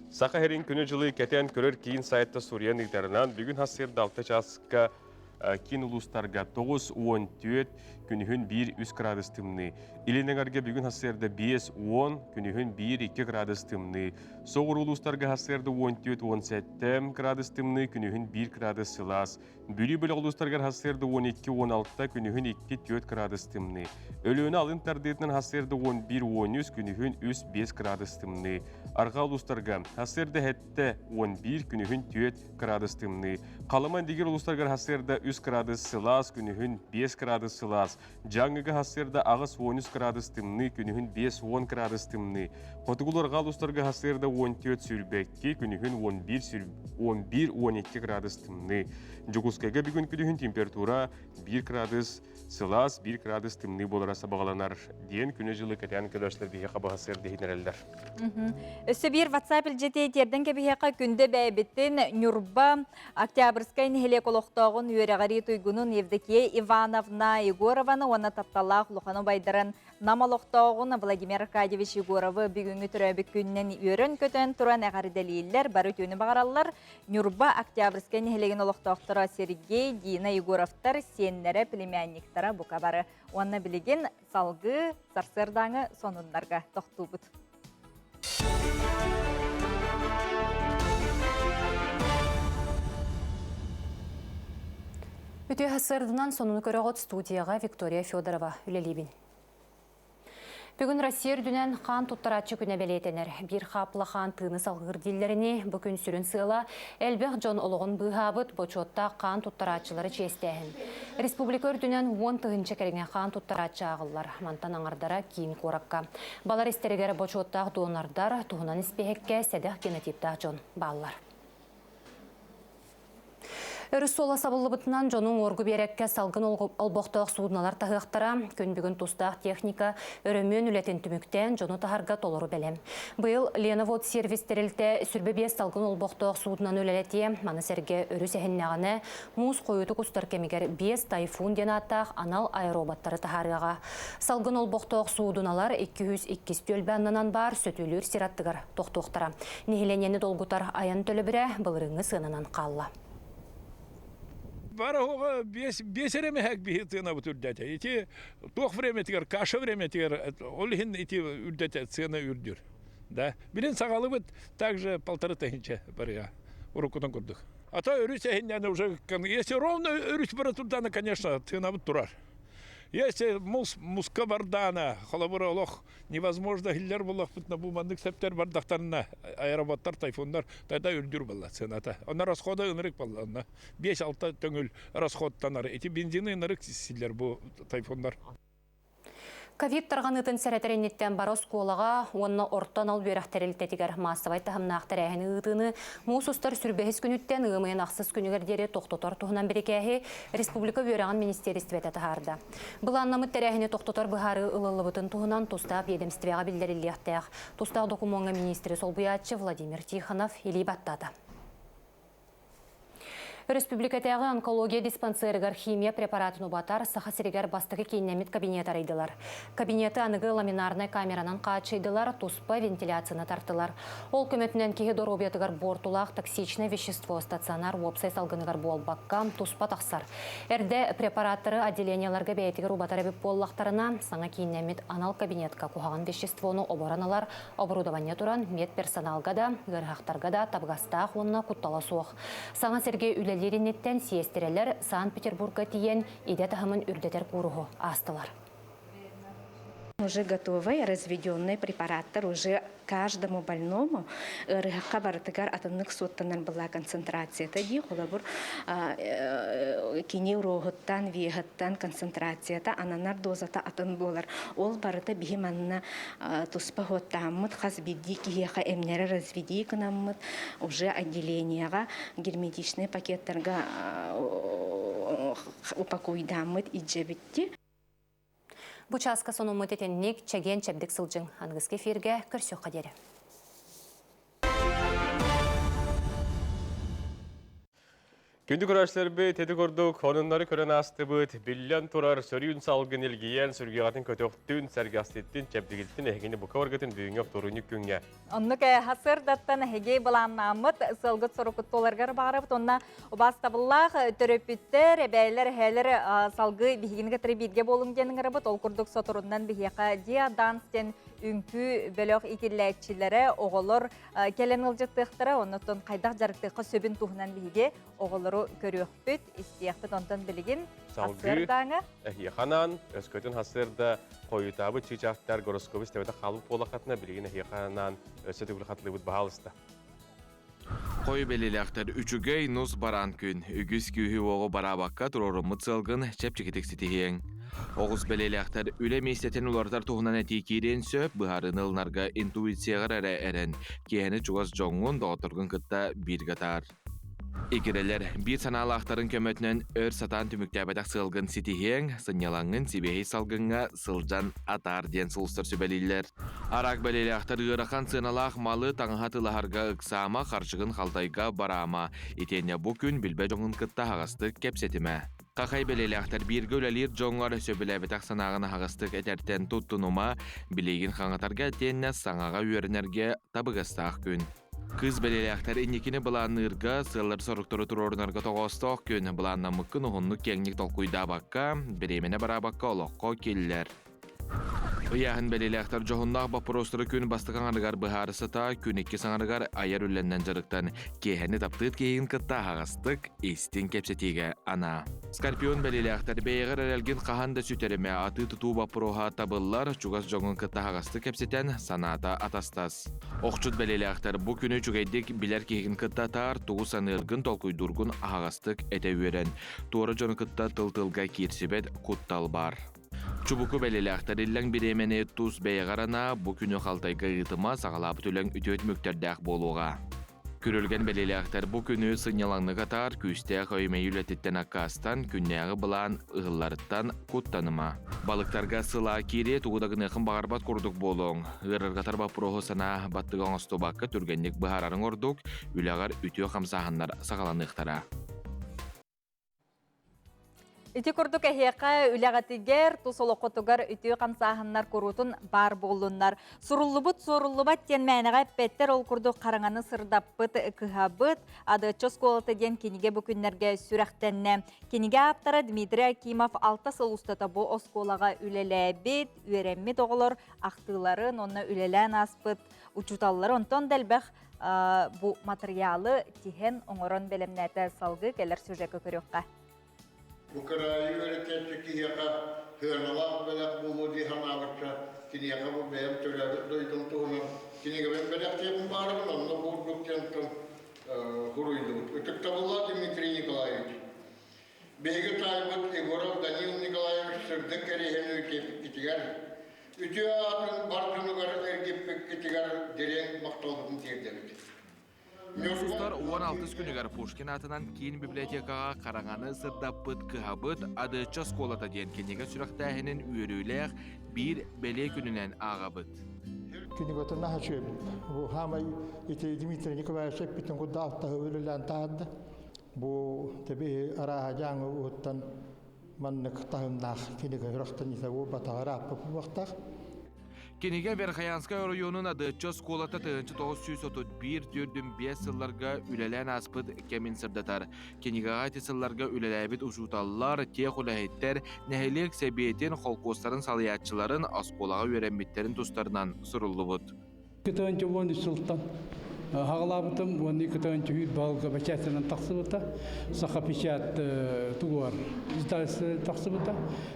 Саха сирин күнү-дьылы кэтээн көрөр киин сайтта суруйан ыытарынан, бүгүн сарсыарда 6 чааска киин улуустарга 9-14, күнүһүн 1-3 градус тымныы. Илин эҥэргэ бүгүн сарсыарда 5-10, күнүһүн 1-2 градус тымныы. Соҕуруу улуустарга сарсыарда 14-17 градус тымныы, күнүһүн 1 градус сылаас. Бүлүү бөлөх улуустарыгар сарсыарда 12-16, күнүһүн 2-4 градус тымныы. Өлүөнэ алын тардыытынан сарсыарда 11-13, күнүһүн 3-5 градус тымныы. Арҕаа улуустарга сарсыарда 7-11, күнүһүн 4 градус тымныы. Халыма Индигир улуустарыгар сарсыарда 3 градус сылаас, күнүһүн 5 градус сылаас. Дьааҥыга сарсыарда 8-13 градус тымныы, күнүһүн 5-10 градус тымныы. Хотугулуу-арҕаа улуустарга сарсыарда 14-22, күнүһүн 11-12 градус тымныы. Дьокуускайга бүгүн күнүһүн температура 1 градус сылаас, 1 градус тымныы буолара сабаҕаланар, диэн күнү-дьылы кэтээн көрөөччүлэр биһиэхэ баһа сыар иһитинэрэллэр. Өссө биир WhatsApp илдьити тиэрдэн кэбиһиэххэ күндэ бэйэбитин Ньурба Октябрьскай нэһилиэк олохтооҕун үөрэҕирии туйгунун Евдокия Ивановна Егорованы уонна тапталлаах улахан убайдарын Нам олохтооҕун Владимир Аркадьевич Егоровы бүгүҥҥү төрөөбүт күнүнэн үөрэн-көтөн туран эҕэрдэлииллэр, бары үтүөнү баҕараллар. Ньурба Октябрьскай нэһилиэгин олохтоохторо Сергей, Дина Егоровтар сиэннэрэ, племянниктара бука бары. Уонна билигин салгыы сарсыардааҥы сонуннарга тохтуубут. Үтүө сарсыарданан сонуну көрөҕүт студияҕа Виктория Федорова үлэлиибин. Бүгүн Россия үрдүнэн хаан туттарааччы күнэ бэлиэтэнэр. Биир хаапла хаан тыыны салгыыр дииллэрини бу күн сүрүн сыала элбэх дьон олоҕун быыһаабыт бочуоттаах хаан туттарааччылары чиэстээһин. Республика үрдүнэн 10 000 кэриҥэ хаан туттарааччы ааҕыллар. Мантан аҥардара киин куоракка. Балар истэригэр бочуоттаах донордар туһунан испиэһэккэ сэдэх генотиптаах дьон бааллар. Өрүс суола сабыллыбытынан дьону уҥуоргу биэрэккэ салгын олбохтоох суудуналар таһыахтара. Күн бүгүн тустаах техника өрөмүөн үлэтин түмүктээн дьону таһарга толору бэлэм. Быйыл Ленавод сервис тэрилтэ 25 салгын олбохтоох суудунаны үлэлэтиэ. Маны сэргэ өрүс эһиннэҕинэ муус хойутук устар кэмигэр 5 тайфун диэн ааттаах анал аэроботтары таһаарыаҕа. Салгын олбохтоох суудуналар 202 түөлбэ аннынан баар сөтүөлүүр сир аттыгар тохтуохтара. Нэһилиэнньэни долгутар айан төлөбүрэ былырыыҥҥы сыананан хаалла. Бараһуга биэс эрэ мэһэк биһи сыанабыт үрдэтэ. Ити туох времятигэр, каша времятигэр, ол иһин ити үрдэтэ, сыана үрдүр. Да. Билин саҕалыбыт также 1500 барыга уруккутун курдук. А то өрүс эһиннәне уже, если ровно өрүс бара турдана, конечно, сыанабыт турар. Если мус, муска бардана, холобура олох невозможно иһиллэр буоллахпытына бу маннык сэптэр бардахтарына аэроботтар тайфуннар тогда үрдүр буолла цената онно расхода ынырык буолла онно 5-6 төҥүл расходтанар ити бензины ынырык силлэр бу тайфуннар. Ковид тарҕаныытын сэрэтэр инниттэн бары оскуолаҕа уонна орто анал үөрэх тэрилтэтигэр маассабай таһымнаах тэрээһини ыытыыны муус устар сүрбэһис күнүттэн ыам ыйын ахсыс күнүгэр диэри тохтотор туһунан бирикээһи республика үөрэҕин министиэристибэтэ таһаарда. Былааннаммыт тэрээһини тохтотор быһаарыы ылыллыбытын туһунан тустаах биэдэмистибэҕэ биллэриллиэхтээх. Тустаах докумуоҥҥа миниистири солбуйааччы Владимир Тихонов илии баттаата. Өрөспүүбүлүкэтээҕи онкология диспансерыгар химия препаратын убатар Саха сиригэр бастакы кииннэммит кабинет арыйдылар. Кабинеты аныгы ламинарнай камеранан хааччыйдылар, туспа вентиляцияны тартылар. Ол көмөтүнэн киһи доруобуйатыгар буортулаах токсичное вещество стационар уопсай салгыныгар буолбакка, туспа тахсар. Эрдэ препараттары отделениеларга бэйэтигэр убатар эбит буоллахтарына, саҥа кииннэммит анал кабинетка куһаҕан веществону оборон ылар оборудование туран медперсоналга да, ыарыһахтарга да табыгастаах уонна куттала суох. Саҥа сиргэ үлэлиир инниттэн сиэстэрэлэр Санкт-Петербурга тиийэн идэ таһымын үрдэтэр кууруһу аастылар. Уже готовый разведенный препараттар уже каждому больному ыарыһахха барытыгар атыннык суоттанар была концентрацията дии холобур кини уруоһуттан веһыттан концентрацията ананар дозата атын буолар ол барыта биһи манна туспа хуоттааммыт хас биирдии киһиэхэ эмнэри разведи гынаммыт уже отделениеҕа герметичный пакеттарга упакуйдааммыт илдьэбитти. Бу чааска сонуммут итинник чэгиэн-чэбдик сылдьыҥ. Аныгыскы эфиргэ көрсүөххэ диэри. Күндү көрөөччүлэрбит, ити курдук сонуннары көрөн аастыбыт, биллэн турар сөрүүн салгын илгийэн, сүргэҕитин көтөхтүн, сэргэхситтин, чэбдигилтин эһигини бука баргытын бүгүҥҥү оптуорунньук күҥҥэ. Оннук сарсыардаттан эһиги былааннааммыт сылгыт сорукут туоларгар баҕарабыт уонна Убаастабыллаах төрөппүттэр, эбээлэр, эһээлэр салгыы биһигини кытары бииргэ буолуҥ диэн ыҥырабыт. Ол курдук соторунан биһиэхэ Диа Данс диэн үҥкүү бөлөх иитиллээччилэрэ, оҕолор кэлэн ыалдьыттыахтара. Оннуттан хайдах дьарыктыахха сөбүн туһунан биһиги оҕолору көрүөхпүт, истиэхпит. Онтон билигин Салгыы эһиэхэ анаан, өскөтүн хасыарда хойутаабыт чыычаахтар гороскобу истэбэтэх хаалбыт буоллаххытына, билигин эһиэхэ анаан өссө төгүл хатылыыбыт баһаалыста. Хой бэлиэлээхтэр үчүгэй нус бараан күн, үгүс күүһү-уоҕу бараабакка туруоруммут сыалгын чэпчэкитик ситиһиэҥ. Оҕус бэлиэлээхтэр үлэ миэстэтин уларытар туһунан этии киириэн сөп, быһаарыыны ылынарга интуицияҕар эрэ эрэн, киэһэни чугас дьоҥҥун, доҕотторгун кытта бииргэ атаар. Игирэлэр биир санаалаахтарын көмөтүнэн өр сатаан түмүктээбэтэх сыалгын ситиһиэҥ, сынньалаҥҥын сибиэһэй салгыҥҥа сылдьан атаар диэн сулустар сүбэлииллэр. Араак бэлиэлээхтэр ыарахан сыаналаах малы таҥаһа тылаһарга ыксаама, харчыгын халтайга бараама. Итиэннэ бу күн билбэт дьоҥҥун кытта аһаҕастык кэпсэтимэ. Хахай бэлиэлээхтэр бииргэ үлэлиир дьоҥҥор сөбүлээбэтэх санааҕын аһаҕастык этэртэн туттунума, билиигин хаҥатарга итиэннэ саҥаҕа үөрэнэргэ табыгастаах күн. Кыыс бэлиэлээхтэр инникини былаанныырга, сыаллары-соруктары туруорунарга тоҕоостоох күн. Былааннаммыккын уһуннук-киэҥник толкуйдаабакка, бириэмэни бараабакка олоххо киллэр. Ыйааһын бэлиэлээхтэр дьоһуннаах боппуруостары күн бастакы аҥарыгар быһаарысыта, күн иккис аҥарыгар айар үлэннэн дьарыктан, киэһэни таптыыр киһигин кытта аһаҕастык, истиҥ кэпсэтиигэ анаа. Скорпион бэлиэлээхтэр бэйэҕэр эрэлгин хаһан да сүтэримэ, атыы-тутуу боппуруоһа табыллар, чугас дьоҥҥун кытта аһаҕастык кэпсэтэн, санаата атастас. Охчут бэлиэлээхтэр бу күнү үчүгэйдик билэр киһигин кытта атаар, тугу саныыргын, толкуйдуургун аһаҕастык этэ үөрэн. Туора дьону кытта тыл-тылга киирсибэт куттал баар. Чубуку бэлиэлээхтэр иллэҥ бириэмэни тус бэйэҕэр анаа, бу күнү халтайга ыытыма, саҕалаабыт үлэҥ үтүө түмүктэрдээх буолуоҕа. Күрүлгэн бэлиэлээхтэр бу күнү сынньалаҥнык атаар, күүстээх өймөйүү үлэтиттэн аккаастан, күннээҕи былаан ыһылларыттан куттаныма. Балыктарга сылаа киириэ тугу да гыныаххын баҕарбат курдук буолуоҥ. Ыарырҕатар боппуруоһу санаа баттыга оҥостубакка түргэнник быһаарарыҥ ордук, үлэҕэр үтүө хамсааһыннар саҕаланыахтара. Ити курдук эһиэхэ үлэҕитигэр, тус олоххутугар үтүө хамсааһыннар куруутун баар буоллуннар. Суруллубут суоруллубат диэн мээнэҕэ эппэттэр, ол курдук хараҥаны сырдаппыт кыһабыт Адыаччы оскуолата диэн кинигэ бу күннэргэ сүрэхтэннэ. Кинигэ ааптара Дмитрий Акимов 6 сыл устата бу оскуолаҕа үлэлээбит, үөрэммит оҕолор ахтыыларын уонна үлэлээн ааспыт учууталлары онтон да элбэх бу матырыйаалы тиһэн оҥорон бэлэмнээтэ салгыы кэлэр сюжекка көрүөххэ. Бу кыраайы үөрэтээччи киһиэхэ сыаналаах бэлэх буолуо дии санаабычча, киниэхэ бу бэйэм төрөөбүт дойдум туһунан кинигэбин бэлэхтиэхпин баарыбын, онно курдук диэн суруйдубут. Ытыктабыллаах Дмитрий Николаевич, биһиги таайбыт Егоров Данил Николаевич сырдык кэриэһин үтүөппүтүгэр, үтүө аатын бар дьонугар эргиппиккитигэр дириҥ махталбытын тиэрдэбит. Муус 16 күнүгэр Пушкин аатынан киин библиотекаҕа хараҥаны сырдаппыт кыһабыт Адыаччы оскуолата диэн кинигэ сүрэхтээһинин үөрүүлээх биир бэлиэ күнүнэн ааҕабыт. Кинигэтин наһаа үчүгэйбит. Бу хаамай ити Дмитрий Николаевич эппитин курдук алтаһы үлэлээн таһаарда. Бу тэби арааһа дьааҥы уһуттан маннык таһымнаах кинигэ сүрэхтэниитэ буолбатаҕар ааппыт буолуохтаах. Кинигэ Верхоянскай оройуонун Адыаччы оскуолата 1931 төрдүн биэс сылларга үлэлээн ааспыт кэмин сырдатар. Кинигэҕэ ити сылларга үлэлээбит учууталлар, тех үлэһиттэр, нэһилиэк сэбиэтин, холкуостарын салайааччыларын оскуолаҕа үөрэммиттэрин тустарынан суруллубут. Кытаанчы 13 сылтан хаҕалаабытым уонна кытаанчы үүт баһылга бэчээтинэн тахсыбыта. Саха печать тугуар издательство тахсыбыта.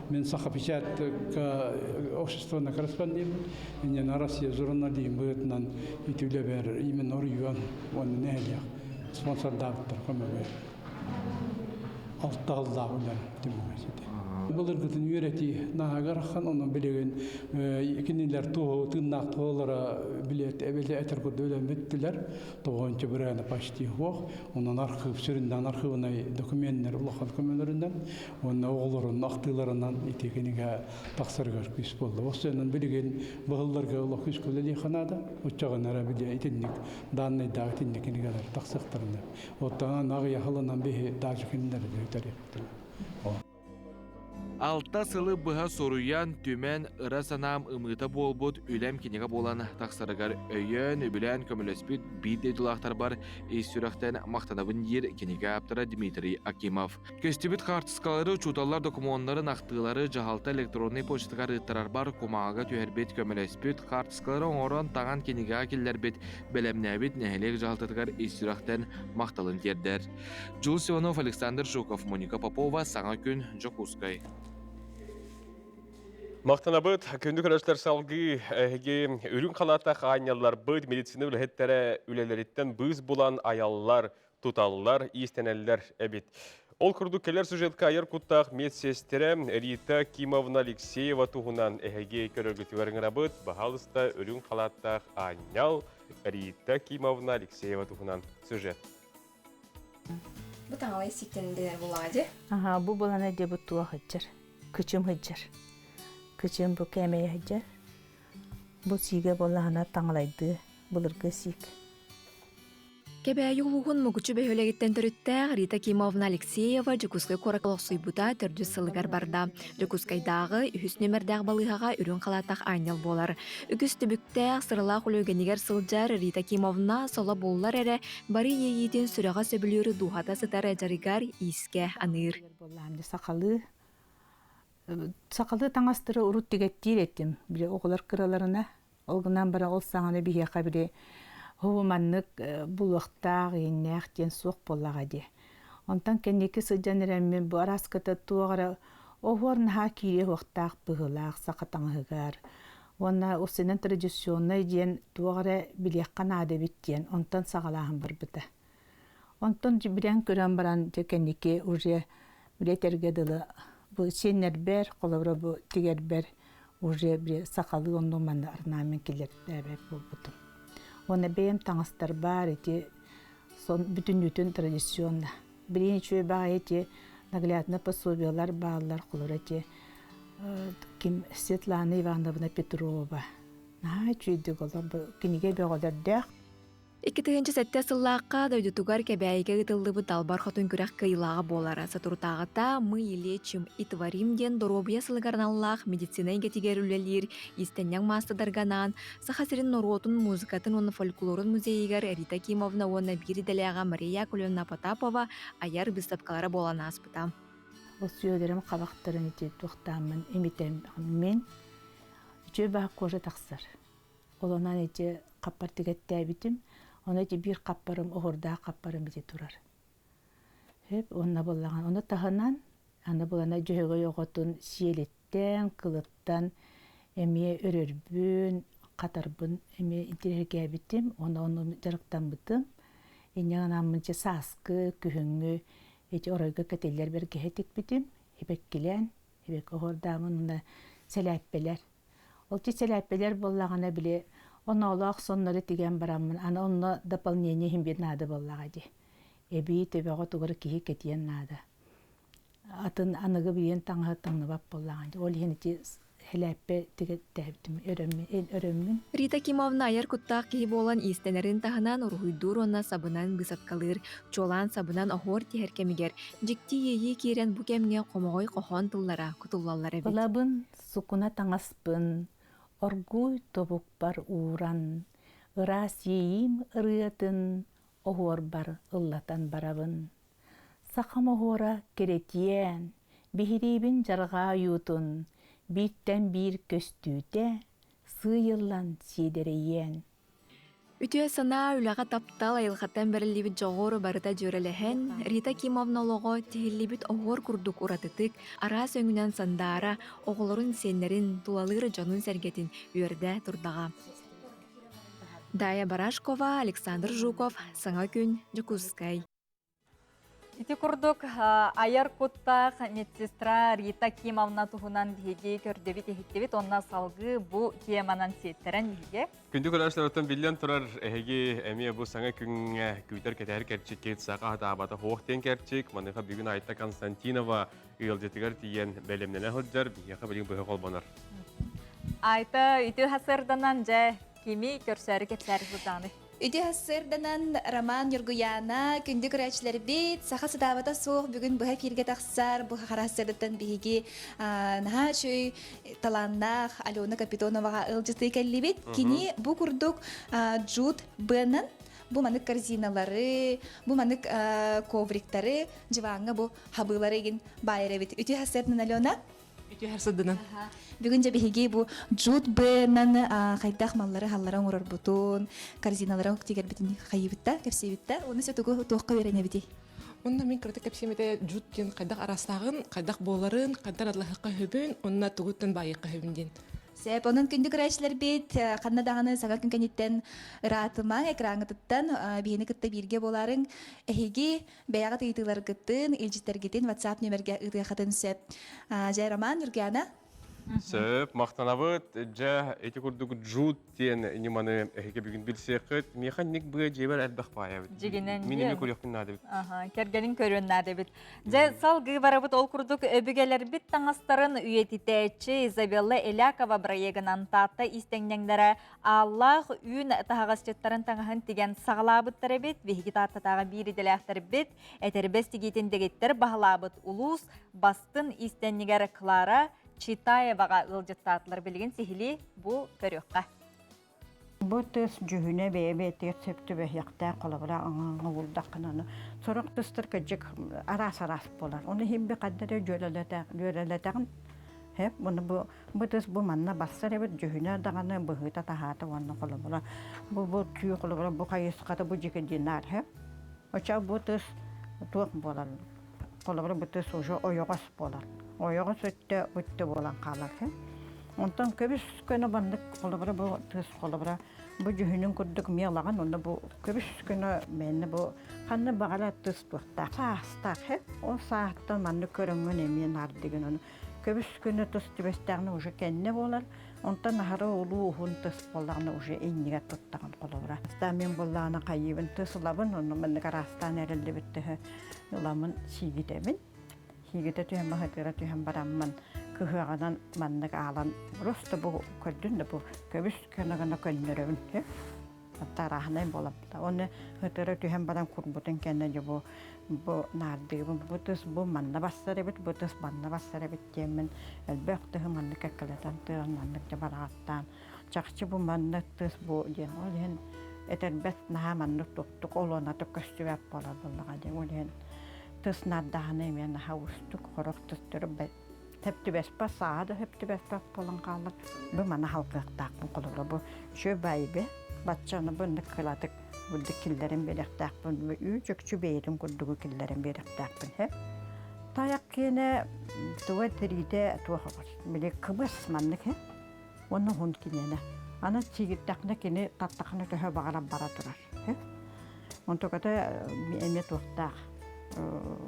Мен Саха печатка общественный корреспондент, иннен Россия журналист быһыытынан ити үлэбэр именно оройуон уонна нэһилиэк спонсордаабыттар көмөбөр. Алта сыллаах үлэм түмүгэ сити. Былыргытын үөрэтии нааһыгар ахан, онон билигин кинилэр туоһу тыыннаах туолара билет эбили этэр курдук үлэн бүттүлэр. Тоҕончу бырыана почти суох. Онон архыып сүрүннээн архыыбынай докуменнар улахан көмөлөрүнэн уонна оҕолорун ахтыыларынан ити кинигэ тахсарыгар күүс буолла. Осуонан билигин быһылларга олох күүс үлэлиэххэ наада. Оччоҕуна эрэ били итинник дааннайдаах итинник кинигэлэр тахсыахтарына. Оттон аҕыйах ылынан биһи даже кинилэри үтэриэхтэрэ. Алта сылы быһа суруйан, түмэн, ыра санаам ымыыта буолбут үлэм кинигэ буолан тахсарыгар өйөөн, үбүлээн көмөлөспүт биир дойдулаахтарбар ис сүрэхтэн махтанабын диир кинигэ ааптара Дмитрий Акимов. Көстүбүт хаартыскалары, учууталлар докумуоннарын, ахтыылары дьаһалта электроннай почтатыгар ыыттарарбар кумааҕыга түһэрбит, көмөлөспүт, хаартыскалары оҥорон, таҥан кинигэҕэ киллэрбит, бэлэмнээбит нэһилиэк дьаһалтатыгар ис сүрэхтэн махталын тиэрдэр. Дьулус Иванов, Александр Жуков, Моника Попова, Саҥа күн, Дьокуускай. Махтанабыт, күндү көрөөччүлэр салгыы эһиги үрүҥ халааттаах аанньалларбыт медицина үлэһиттэрэ үлэлэриттэн быыс булан айаллар, туталлар, иистэнэллэр эбит. Ол курдук кэлэр сюжетка айар куттаах медсиэстэрэ Рита Кимовна Алексеева туһунан эһиги көрөргүтүгэр ыҥырабыт. Баһаалыста үрүҥ халааттаах аанньал Рита Кимовна Алексеева туһунан сюжет. Бу таҥалай сиктэн дэнэр булаҕа дьэ. Аха, бу булана дьэ бу туох сылдьар. Кычым сылдьар. Кычым бу кээмэйэ сылдьар. Бу сиигэ буоллаҕына таҥалайдыы былыргы сиик. Кэбээйи улууһун Мукучу бөһүөлэгиттэн төрүттээх Рита Кимовна Алексеева Дьокуускай куоракка олохсуйбута төрдүс сылыгар барда. Дьокуускайдааҕы үһүс нүөмэрдээх балыыһаҕа үрүҥ халааттаах аанньал буолар. Үгүс түбүктээх, сыралаах үлэ үгэнигэр сылдьар Рита Кимовна соло буллар эрэ бары иэйиитин сүрэҕэ сөбүлүүр дууһата сытар дьарыгар иискэ аныыр. Сахалыы сахалыы таҥастары урут тигэттиир этим. Били оҕолор кыраларына Ол гынан баран ол саҕана биһиэхэ били һуу маннык булуохтаах, ииннээх диэн суох буоллаҕа дии. Онтон кэнники сылдьан эрэммин бу араската туох эрэ оһуор наһаа киириэ уохтаах быһыылаах саха таҥаһыгар уонна усинан традиционнай диэн туох эрэ билиэххэ наада эбит диэн онтон саҕалааһын барбыта. Онтон билэн көрөн баран дьэ кэнники уже билэтэргэ дылы бу сиэннэрбэр, холобура бу тигэрбэр уже били сахалыы онну манна орнамент киллэртээбэт буолбутум. Уонна бэйэм таҥастарбар ити сон бүтүннүүтүн традиционно. Билигин үчүгэй баҕайы ити наглядно пособиелар бааллар, холобура ити ким Светлана Ивановна Петрова. Наһаа үчүгэйдик олор кинигэ бөҕөлөрдөөх. 2007 сыллаахха дойдутугар Кэбээйигэ ыытыллыбыт Далбар Хотун күрэх кыайыылааҕа буолара. Соторутааҕыта «Мы лечим и творим» диэн доруобуйа сылыгар аналлаах медицина эйгэтигэр үлэлиир иистэнньэҥ маастардарга анаан Саха сирин норуотун музыкатын уонна фольклорун музейыгар Рита Кимовна уонна биир идэлээҕэ Мария Яковлевна Потапова айар быыстапкалара буолан ааспыта. Ол сүөлэрим хабахтарын ити туохтааммын имитэммин үчүгэй баһа кожа тахсар. Ол онон ити хаппар тигэттээбитим. Ону ити биир хаппарым, оһурдаах хаппарым ити турар. Хөп, уонна буоллаҕына, ону таһынан, аны булана дьөһөгөй оҕотун сиэлиттэн, кылыттан эмиэ өрөрбүн, хатарбын эмиэ интириэһиргээбитим, уонна ону дьарыктаммытым. Инньэ гынан сааскы, күһүҥҥү ити оройго кэтиллэр бэргэһэ тикпитим, ибэккилээн, ибэкки оһуордаамын уонна сэлээппэлэр Ол сэлээппэлэр буоллаҕына били оноолоох соннору тигэн бараммын аны онно дополнение иһин биир наада буоллаҕа дии. Эбии төбөҕө тугу киһи кэтиэн наада. Атын аныгы биэн таҥаһы таҥныбат буоллаҕа дии. Ол иһин ити сэлээппэ тигэттээбитим өрөммүн. Рита Кимовна айар куттаах киһи буолан иистэнэрин таһынан уруһуйдуур уонна сабынан быысапкалыыр, чуолаан сабынан оһуор тиһэр кэмигэр дьикти иэйии киирэн бу кэмҥэ хомоҕой хоһоон тыллара кутуллаллар эбит. Ылабын Сукуна таҥаспын оргууй тобукпар ууран, ыраас иэйиим ырыатын оһуорбар ыллатан барабын. Сахам оһуора кэрэтиэн, биһириибин дьарҕаа ойуутун, бииртэн биир көстүүтэ сыыйыллан сиэдэрэйиэн. Үтүө санаа, үлэҕэ таптал, айылҕаттан бэриллибит дьоҕур барыта дьүөрэлэһэн, Рита Кимовна олоҕо тиһиллибит оһуор курдук уратытык, араас өҥүнэн сандаара, оҕолорун, сиэннэрин, тулалыыр дьонун-сэргэтин үөрдэ турдаҕа. Дая Барашкова, Александр Жуков, Саҥа күн, Дьокуускай. Ити курдук айар куттаах медсестра Рита Кимовна туһунан биһиги көрдөбүт иһиттибит уонна салгыы бу теманан сиэттэрэн биһиги Күндү көрөөччүлэртэн биллэн турар эһиги эмиэ бу саҥа күҥҥэ күүтэр кэтэһэр кэрчиккит саха хатаабата суох диэн кэрчик. Маныаха бүгүн Айта Константинова ыалдьытыгар тиийэн бэлэмнэнэ сылдьар, биһиэхэ билигин быһа холбонор. Айта үтүө сарсыарданан дьэ кими көрсөөрү кэпсээри сылдьаҕыный? Үтүө сарсыарданан Роман Ньургуйаана, күндү көрөөччүлэрбит, саха сатаабата суох бүгүн быһа эфиргэ тахсар бу харасырыттан биһиги наһаа үчүгэй талааннаах Алена Капитоноваҕа ыалдьытыы кэллибит. Кини бу курдук джут быанан бу манык корзиналары, бу манык ковриктары, дьыбааҥҥа бу хабыылары игин баайар эбит. Үтүө сарсыарданан Алена. Үтүө сарсыарданан. Бүгүн дьэ биһиги бу джут бынан хайдах маллары халлары оҥорорбутун, корзиналары тигэрбитин хайыыбытта, кэпсиибитта. Уонна сөтугу туохха үөрэнэбитий? Онно мин кырата кэпсиэмэтэ джут диэн хайдах араастааҕын, хайдах буоларын, хайдах атлаһыахха сөбүн, уонна тугуттан баайыахха сөбүн диэн. Сөп, онон күндү көрөөччүлэрбит, ханна даҕаны саҥа күн кэнниттэн ыраатымаҥ, экраҥҥытыттан биһини кытта бииргэ буолаарыҥ. Эһиги Бэйэҕит ыйытыыларгытын, илдьиттэргитин WhatsApp нүмергэ ыытыаххытын сөп. Дьэ, Роман, Ньургуяна? Сөп, махтанабыт. Дьэ, ити курдук джут диэн ньыманы эһиги бүгүн билсиэххит. Миэхэ ник быа дьиэбэр элбэх баайабыт. Дьигинэн Мин эмиэ көрүөхпүн наада эбит. Аха, кэргэнин көрүөн наада эбит. Дьэ, салгыы барабыт ол курдук өбүгэлэрбит таҥастарын үйэтитээччи Изабелла Элякова бырайыагынан Таатта иистэҥньэҥнэрэ Ааллаах үүн таһаҕасчыттарын таҥаһын тигэн саҕалаабыттар эбит. Биһиги Тааттатааҕы биир идэлээхтэрбит этэрбэс тигиитин дэгиттэр баһылаабыт улуус бастын иистэнньигэр Клара Читаеваҕа ыалдьыттаатылар. Билигин сиһилии бу көрүөххэ. Бу тыс дьүһүнэ бэйэ-бэйэтигэр сөп түбэһиэхтээх холобура оҥоһуллаххына ону сорох тыстар кырдьык араас-араас буолар. Ону иһин би ханна эрэ дьүөрэлэтэҕин Һэп, уонна бу бу тыс бу манна барсар эбит дьүһүнэ даҕаны быһыыта-таһаата уонна холобура бу бу түү холобура бу хайысхата бу дьикидинаар һэп. Оча бу тыс Туох буолар? Холобура бу тыс уже ойоҕос буолар. Ойоҕос өттө өттө буолан хаалар. Онтон көбүс көнө баннык холобура бу тыс холобура бу дьүһүнүн курдук миалаҕын онно бу көбүс көнө мэнне бу ханна баҕара тыс туохтаах саастаах ол саастан маннык көрөҥҥүн эмиэ наардыгын ону көбүс көнө тыс түбэстэҕинэ уже кэннэ буолар онтон аһара улуу уһун тыс буоллаҕына уже иннигэр туттаҕын холобура бастаан мин буоллаҕына хайыыбын тыс ылабын онно маннык араастаан эрэллибит тыһы ыламмын сиигитэбин сиигитэ түһэн баһытыра түһэн бараммын кыһыаҕынан маннык аалан просто бу көрдүн да бу көбүс гына гына көннөрөбүн тарааһынай буолан оны ытыра түһэн баран курбутун кэннэ дьэ бу бу наардыыбын бу тыс бу манна бассар эбит бу тыс манна бассар эбит диэммин элбэх тыһы маннык кэккэлэтэн тыан маннык дьэ барааттаан чахчы бу маннык тыс бу диэн ол иһин этэрбэт наһаа маннык туктук олуонатык көстүбэт буолар буоллаҕа диэн ол иһин тыс наардааһына эмиэ наһаа уустук хорох тыстары Сөптүбэспэт сааһа да сөптүбэспэт буолан хаалар. Бу маны халгыахтаахпын холобура бу үчүгэй баайбе баччаны бу ыннык кылатык бурдук киллэрэн биэриэхтээхпин үү чөкчү бэйэтин курдугу киллэрэн биэриэхтээхпин һэ. Тайах киэнэ туга тириитэ туох били кыбыс маннык һэ уонна уһун киниэнэ. Аны сиигирдэххинэ кини таттахына төһө баҕарар бара турар һэ. Онтуката эмиэ туохтаах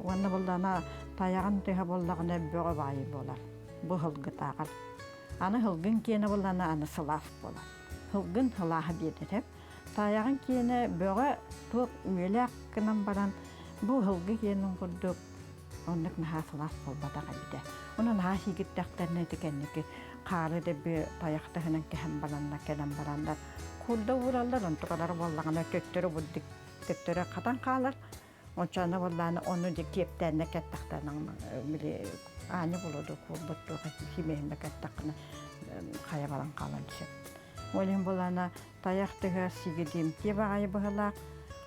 Уонна буоллаҕына тайаҕын тыһа буоллаҕына бөҕө баайы буолар. Бу һылгытааҕар. Аны һылгын киэнэ буоллаҕына аны сылаас буолар. Һылгын сылааһа биэрдэтэ. Тайаҕын киэнэ бөҕө туох үйэлээх гынан баран бу һылгы киэнин курдук оннук наһаа сылаас буолбатах эбитэ. Ону наһаа сиигирдэхтэринэ ити кэнники хаары дэби тайах таһынан кэһэн бараннар кэлэн бараннар курда уураллар онтукалара буоллаҕына төттөрү бурдук төттөрү хатан хаалар Ончоно буоллаана ону дьэ киэптээннэ кэттэхтэринэ били аанньа буолуо куурбут туох симиэһиннэ кэттэххинэ хайа баран хаалан сөп. Ол иһин буоллаана тайах тыһа сигидимтиэ баҕайы быһылаах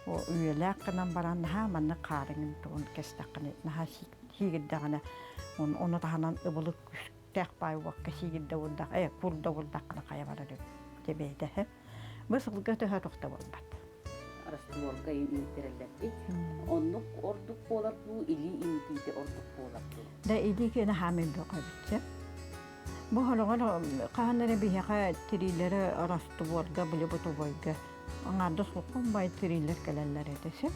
үйэлээх гынан баран наһаа маннык хаарыҥын тугун кэстэххинэ наһаа сиигирдэҕинэ ону таһынан ыбылык күүстээх баай уокка сиигирдэ уурдах э курда уурдаххына хайа барар эбит дебэйдэһэ Бу сылга төһө тохто буолбат. Растворга имиттэрэллэрдик. Оннук ордук буолар дуу, илии имитиитэ ордук буолар дуу? Да илии киэнэ хаамын бөҕөбүтчэ. Бу холоҕор хаһан эрэ биһиэхэ тириилэри растворга, били бутубойга аҥаардас улахан бай тириилэр кэлэллэр этэ сөп.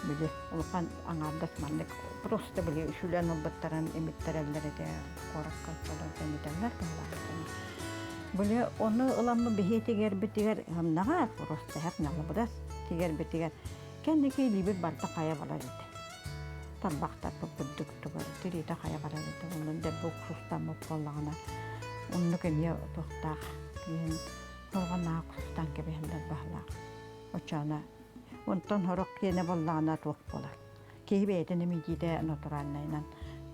Били улахан аҥаардас маннык просто били сүлэн ылбыттарын имиттэрэллэр этэ куоракка олор имитэллэр быһылаахтар. Били ону ыламмы биһи тигэрбитигэр ымнаҕа просто һэп налыбырас тигэрбитигэр кэнники илиибит барыта хайа барар этэ. Тарбахтарбыт бурдук тугар тириитэ хайа барар этэ. Онон дэлби уксустаммыт буоллаҕына оннук эмиэ туохтаах диэн хорҕонаах уксустаан кэбиһэллэр баһылаах. Оччоҕуна онтон сорох киэнэ буоллаҕына туох буолар. Киһи бэйэтин эмийдиитэ натуральнайынан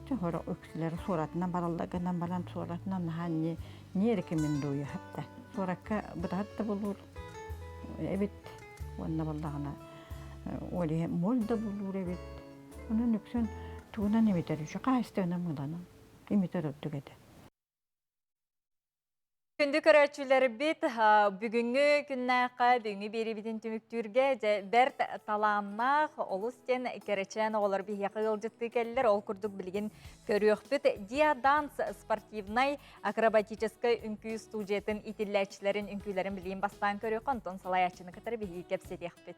сорох үксүлэрэ суоратынан бараллар гынан баран суоратынан наһаа не не рекомендую хатта суоракка бытаһыт да булуур эбит уонна буоллаҕына ол иһин моль да булуур эбит онон үксүн тугунан имитэр үчү хаһыстыгынан мыланан имитэр ордук этэ. Күндү көрөөччүлэрбит, бүгүҥҥү күннээххэ, бүгүҥҥү биэриибитин түмүктүүргэ дьэ бэрт талааннаах, олус диэн кэрэчээн оҕолор биһиэхэ ыалдьыттыы кэллэр. Ол курдук билигин көрүөхпүт Диа Данс спортивнай акробатическай үҥкүү студиятын иитиллээччилэрин үҥкүүлэрин билигин бастаан көрүөххэ, онтон салайааччыны кытары биһиги кэпсэтиэхпит.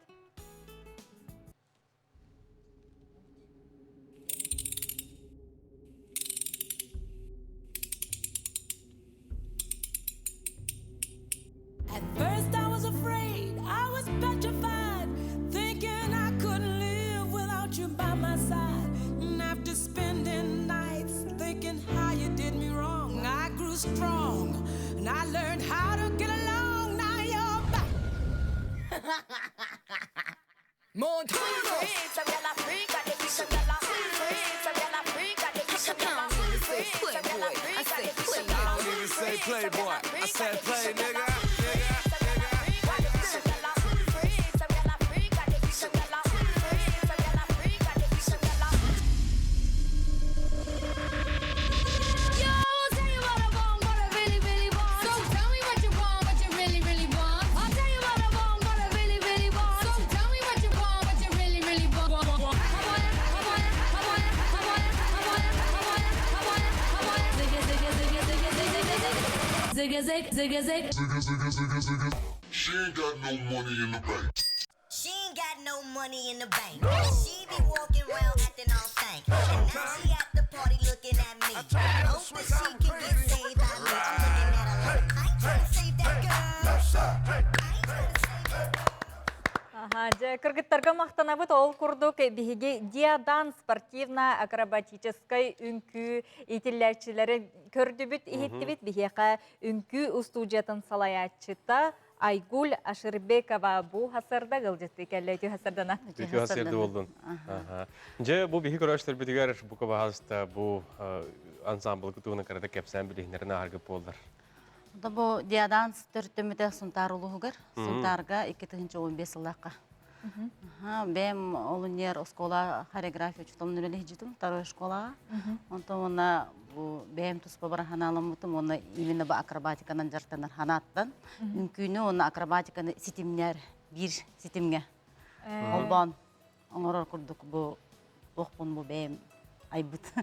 At first I was afraid, I was petrified, thinking I couldn't live without you by my side. And after spending nights thinking how you did me wrong, I grew strong and I learned how to get along. Now you're back. I don't even say playboy. I said play, nigga. Yo, I'll tell you what I want, what I really, really want. So tell me what you want, what you really, really want. I'll tell you what I want, what I really, really want. So tell me what you want, what you really, really want. I want Zigga zig zigga zig. Zigga zigga zigga zigga. She ain't got no money in the bank. She ain't got no money in the bank. She be walking around acting all stank. And now she at the party looking at me. Hoping she can get saved by me. I'm looking at her like, I ain't tryna save that girl. Аха, дьэ, кыргыттарга махтанабыт ол курдук биһиги Диадан спортивно-акробатическай үҥкүү иитиллээччилэри көрдүбүт, иһиттибит. Биһиэхэ үҥкүү устуудьуйатын салайааччыта Айгуль Аширбекова бу хасарда ыалдьыттыы кэллэ. Үтүө хасардана. Үтүө хасырды болдун. Дьэ, бу биһи көрөөчтөрбүтүгэр бука баһаалыста бу ансамблы туһунан карата кэпсээн билиһиннэрин ааһаргыт буоллар. Да бу диаданс төрүттэммитэ Сунтаар улууһугар. Сунтаарга 2015 сыллаахха. Бэйэм олунньер оскуола хореография учууталын үлэлэһижитим второй школаҕа. Онтон уонна бу бэйэм туспа бар ханаламмытым уонна именно бу акробатиканан дьарыктанар ханааттан үҥкүүнү уонна акробатиканы ситимнэр биир ситимҥэ холбоон оҥорор курдук бу туохпун бу бэйэм айбыт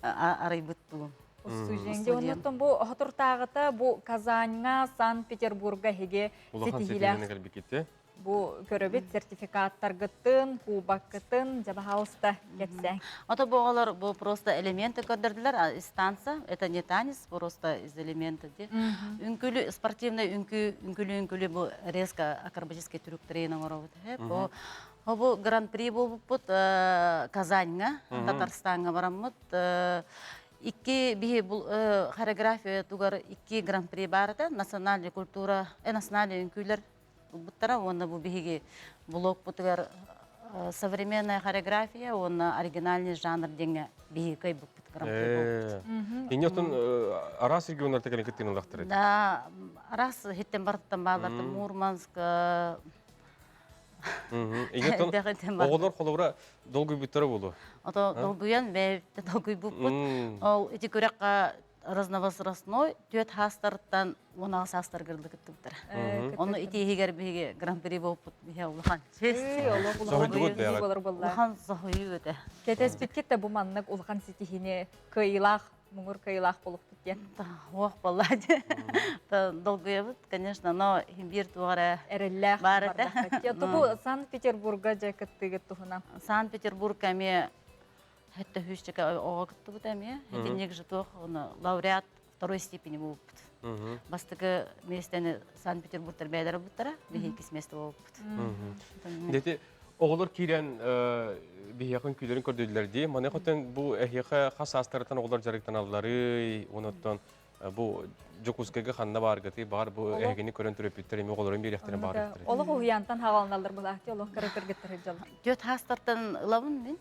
арыйбыт тугум. Устудьуон. Оннуттан бу хотуртааҕыта бу Казаньҥа, Санкт-Петербурга эһиги Улахан ситиһиилээх ситиһиини кэлбиккит Бу көрөбүт сертификаттаргытын, кубоккытын, дьэ баһаалыста кэпсээҥ. А то бу оҕолор бу просто элементы көрдөрдүлэр, а из танца, это не танец, просто из элемента де. Үҥкүлү, спортивный үҥкүү, үҥкүлү үҥкүлү бу резко акробатический трюктарын оҥоробут. Бу бу гран-при буолбуппут Казаньҥа, Татарстаҥҥа бараммыт. Икки биһи хореография тугар икки гран-при баар этэ. Национальная культура, национальный үҥкүүлэр ылбыттара уонна бу биһиги блогпутугар современная хореография уонна оригинальный жанр диэҥҥэ биһиги кыайбыппыт гран-при буолбут. Инне отон араас регионнарда кэлин кыттыын ыллахтар Да, араас хиттен барыттан бааларды Мурманск Инне отон оҕолор холобура долгуйбуттара буолуо. Ото долгуйан бэйэбиттэ долгуйбуппут. Ол ити күрэххэ разновозрастной түөрт хаастарыттан 16 саастарыгар ылы кыттыбыттара. Ону ити иһигэр биһиги гран-при буолбут биһи улахан честь. Улахан соһуйуу этэ. Кэтэспиккит да бу маннык улахан ситиһиини кыайыылаах, муҥур кыайыылаах буолукпут диэн. Уох буолла Долгуйабыт, конечно, но биир туох эрэ эрэллээх баар этэ. Бу Санкт-Петербурга дьэ кыттыыгыт туһунан. Санкт-Петербург эмиэ Хэтте хүүсчэкэ оҕо кыттыбыта эмиэ. Итинник же туох лауреат второй степени буолбут. Бастакы миэстэни Санкт-Петербургтар бэйэлэрэ ылбыттара, биһи иккис миэстэ буолбут. Дети оҕолор киирэн биһиэхэ үҥкүүлэрин көрдүлэр дии. Маны хотон бу эһиэхэ хас саастарыттан оҕолор дьарыктаналларый, онуттан Бу Дьокуускайга ханна бааргытый баар бу эһигини көрөн төрөппүттэр эми оҕолорун биэриэхтэрин баарыахтара. Олох уһуйаантан хааланаллар былаахти олох кыра кыргыттар сылдьаллар. Түөрт хаастартан ылабын мин.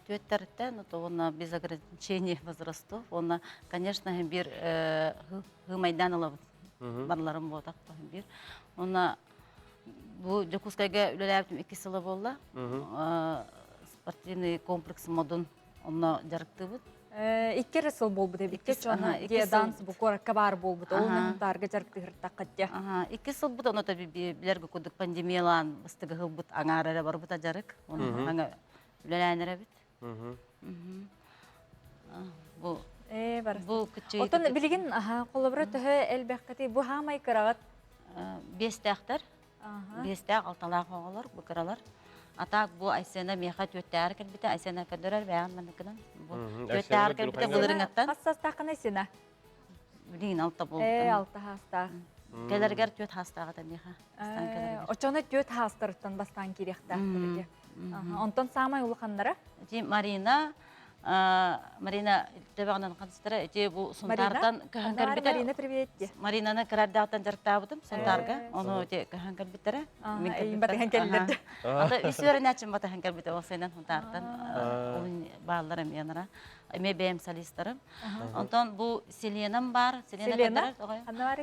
Түөртэртэн уонна без ограничений возрастов. Уонна, конечно, бир хымайдан ылабын. Барларым буотах бир. Уонна бу Дьокуускайга үлэлээбитим икки сыла буолла. Спортивный комплекс модун онно дьарыктыыбыт. Икки эрэ сыл буолбут эбит. Чона данс бу куоракка баар буолбут. Ол Нахтаарга дьарыктыһыртахха дьэ. Икки сылбыт ону билэргэ курдук пандемиялаан бастыгы сылбыт аҥаар эрэ барбыта дьарык. Оны аңа үлэлээн эрэбит. Бу бу Оттон билигин холобура төһө элбэххити бу хаамай кыраҕыт? Биэстээхтэр. Биэстээх, алталаах оҕолор, бу кыралар. А так бу Айсена миэхэ түөттээҕэр кэлбитэ. Айсена көрдөрөр бэйэҕин манныкынан. Бу түөттээҕэр кэлбитэ былырыҥаттан. Хас саастааххын Айсена? Билигин алта буолбута. Ээ, алта хаастаах. Кэлэригэр түөт хаастаах этэ миэхэ. Бастаан кэлэригэр. Оччону түөт хаастарыттан бастаан киириэхтээхтэр. Онтон саамай улаханнара? Ити Марина Марина төбөҕүнэн хансытара ити бу Сунтаартан көһөн кэлбитэ. Марина привет. Маринаны кырардаахтан дьарыктаабытым Сунтаарга. Ону ити көһөн кэлбиттэрэ. Мин батыһан кэллэр. Ата үс үөрэнээччим батыһан кэлбитэ ол сайынан Сунтаартан бааллар эмиэ анара. Эмиэ бэйэм солистарым. Онтон бу Селенам бар. Селена?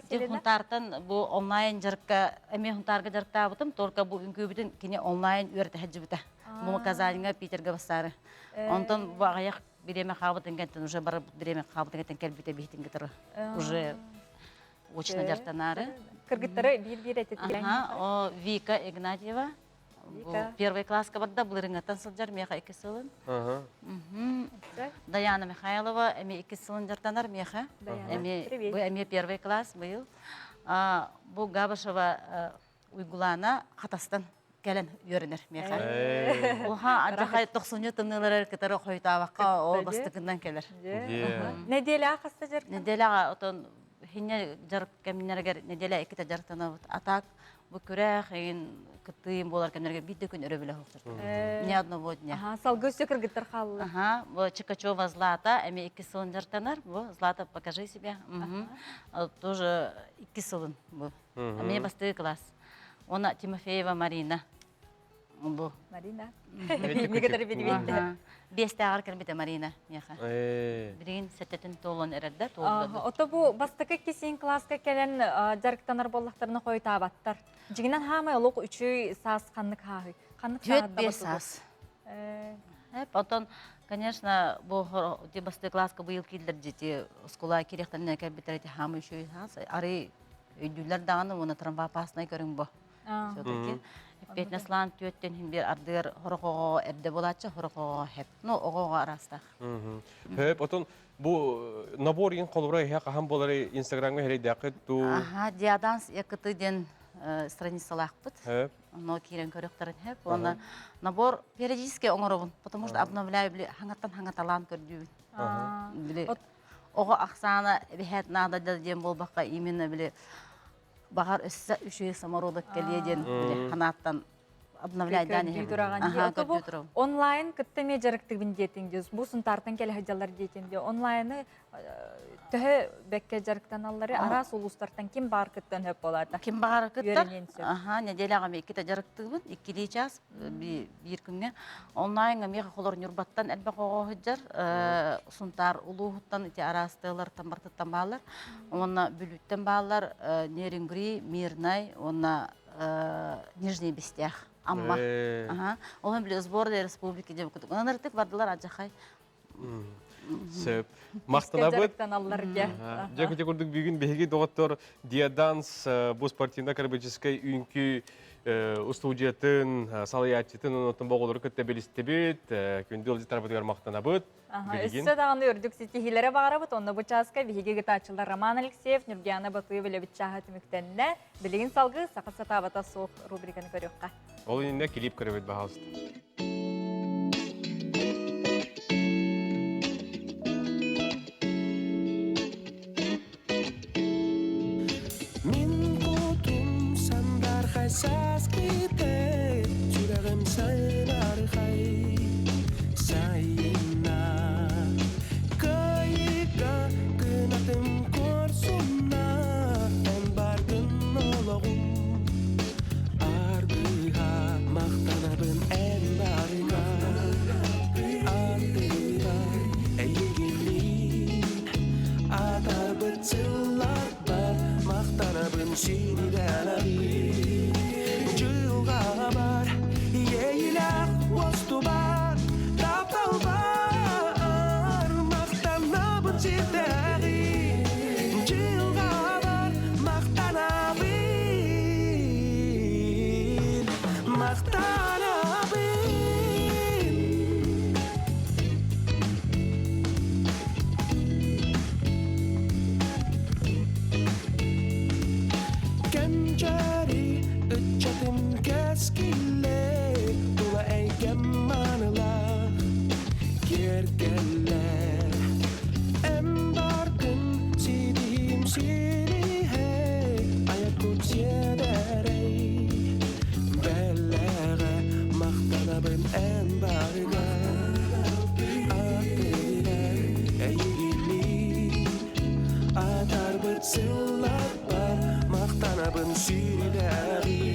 Сунтаартан бу онлайн дьарыкка эмиэ Сунтаарга дьарыктаабытым. Только бу үҥкүүбүтүн кини онлайн үөрэтэ сылдьыбыта. Бу Казаньга, Питергэ бассаары. Онтон бу аҕыйах бириэмэ хаалбытын кэнтэн уже бар бириэмэ хаалбытын кэнтэн кэлбитэ биһитин кытары уже очно дьартанаары. Кыргыттары биир-биир этитилэн. О Вика Игнатьева. Первый класска барда, былырыҥҥаттан сылдьар, миэхэ икки сылын. Даяна Михайлова эми икки сылын дьарыктанар миэхэ. Эми бу эми первый класс быйыл. Бу Габышева Уйгулаана Хатастан кэлэн үөрэнэр миэхэ. Уха адьахай тохсунньу тымныылары кытары хойутаабакка ол бастакынан кэлэр. Неделя хаста дьарыктан? Неделяҕа отон хинне дьарык кэмнэригэр неделя иккитэ дьарыктанабыт. А так бу күрэх эйин кыттыым буолар кэмнэргэ биир да күн өрөбүлэ суохтар. Ни одного дня. Салгыы өссө кыргыттар хааллылар. Ага, бу Чикачева Злата эми икки сылын дьарыктанар. Бу Злата, покажи себя. Тоже икки сылын бу. Эмиэ бастакы класс. Уонна Тимофеева Марина. Бу. Марина. Некоторые билбиттэр. Биэстээҕэр кэлбитэ Марина миэхэ. Билигин сэттэтин туолан эрэрдэ, туолда. Ото бу бастакы кисин класска кэлэн дьарыктанар буоллахтарына хойутаабаттар. Дьиҥинэн хаамай олох үчүй саас ханнык хааһый? Ханнык Түөрт биэс саас. Потом, конечно, бу бастакы класска быйыл киирдэр дьити оскуола кириэхтэринэ кэлбиттэр эти хаамай үчүй саас. Арый өйдүүллэр даҕаны уонна трамвай опасный көрүҥ бу. Все-таки Петнеслан түөттен хин бир ардыгар хорохоҕо эрдэ булааччы хорохоҕо хеп. Ну, оҕоҕо араастаах. Хөп, отон бу набор ин холобура иһэ хаһан буолары Инстаграмҥа хэрейдээххит туу. Аха, Диаданс якыты диэн страницалаахпыт. Хөп. Оно киирэн көрөхтөрүн хөп. Уонна набор периодически оҥоробун, потому что обновляю били хаҥаттан хаҥаталаан көрдүүбүн. Били оҕо ахсаана эбэһээт наада да диэн буолбакка именно били баҕар өссө үчүгэй самородок кэлиэ диэн били ханааттан обновляйдаан иһэбин. Аха, көрдүү турабын. Онлайн кытта эмиэ дьарыктыыбын диэтиҥ дии. Бу Сунтаартан кэлэ сылдьаллар диэтиҥ дии. Онлайны төһө бэккэ дьарыктаналлары араас улуустартан ким баар кыттан сөп буолаата? Ким баҕар кыттар. Аха, неделяҕа эмиэ иккитэ дьарыктыыбын, иккилии час биир күҥҥэ. Онлайнга миэхэ холор Ньурбаттан элбэх оҕо сылдьар, Сунтаар улууһуттан ити араас тыалартан бартыттан бааллар. Уонна Бүлүүттэн бааллар Нерюнгри, Мирнай уонна Нижний Бестях, Амма. Аха. Ол били сборная республики деп кутук. Ыныртык бардылар адьахай. Сөп. Махтанабыт. Дьэ күтэ курдук бүгүн биһиги доҕоттор Диаданс бу спортивно-акробатическай үҥкүү устуудьуйатын салайааччытын онтон боҕолору кытта билистибит. Күндү ыалдьыттарбытыгар махтанабыт. Өссө даҕаны үрдүк ситиһиилэри баҕарабыт. Онно бу чааска биһиги ыытааччылар Роман Алексеев, Нюргиана Батыев үлэбит чааһа түмүктэннэ. Билигин салгыы Саха сатаабата суох рубриканы көрүөххэ. Ол иннинэ клип көрөбүт, баһаалыста. Мин кутум сандархай сааскытай, сүрэҕим сайбархай сайына. Кыайыыга кынатым куорсунна, эн баргын олоҕум аргыһа, махтанабын эн барыга. Ардыгар эйигинниин атарбыт сылларбар махтанабын сирдэнэбин. Дьылҕабар иэйилээх уостубар тапталбар махтанабын сирдээҕи. Дьылҕабар махтанабын, махтанабын. Кэнчээри ыччатым кэскиллэ, тула эйгэм маанылаах киэргэллэр. Эн бааргын ситиһиим сириһэ, айар-кут сиэдэрэй. Бэлэҕэ махтанабын эн барыга. Аттыгар эйигинниин атарбыт сылларбар махтанабын сирдээҕи.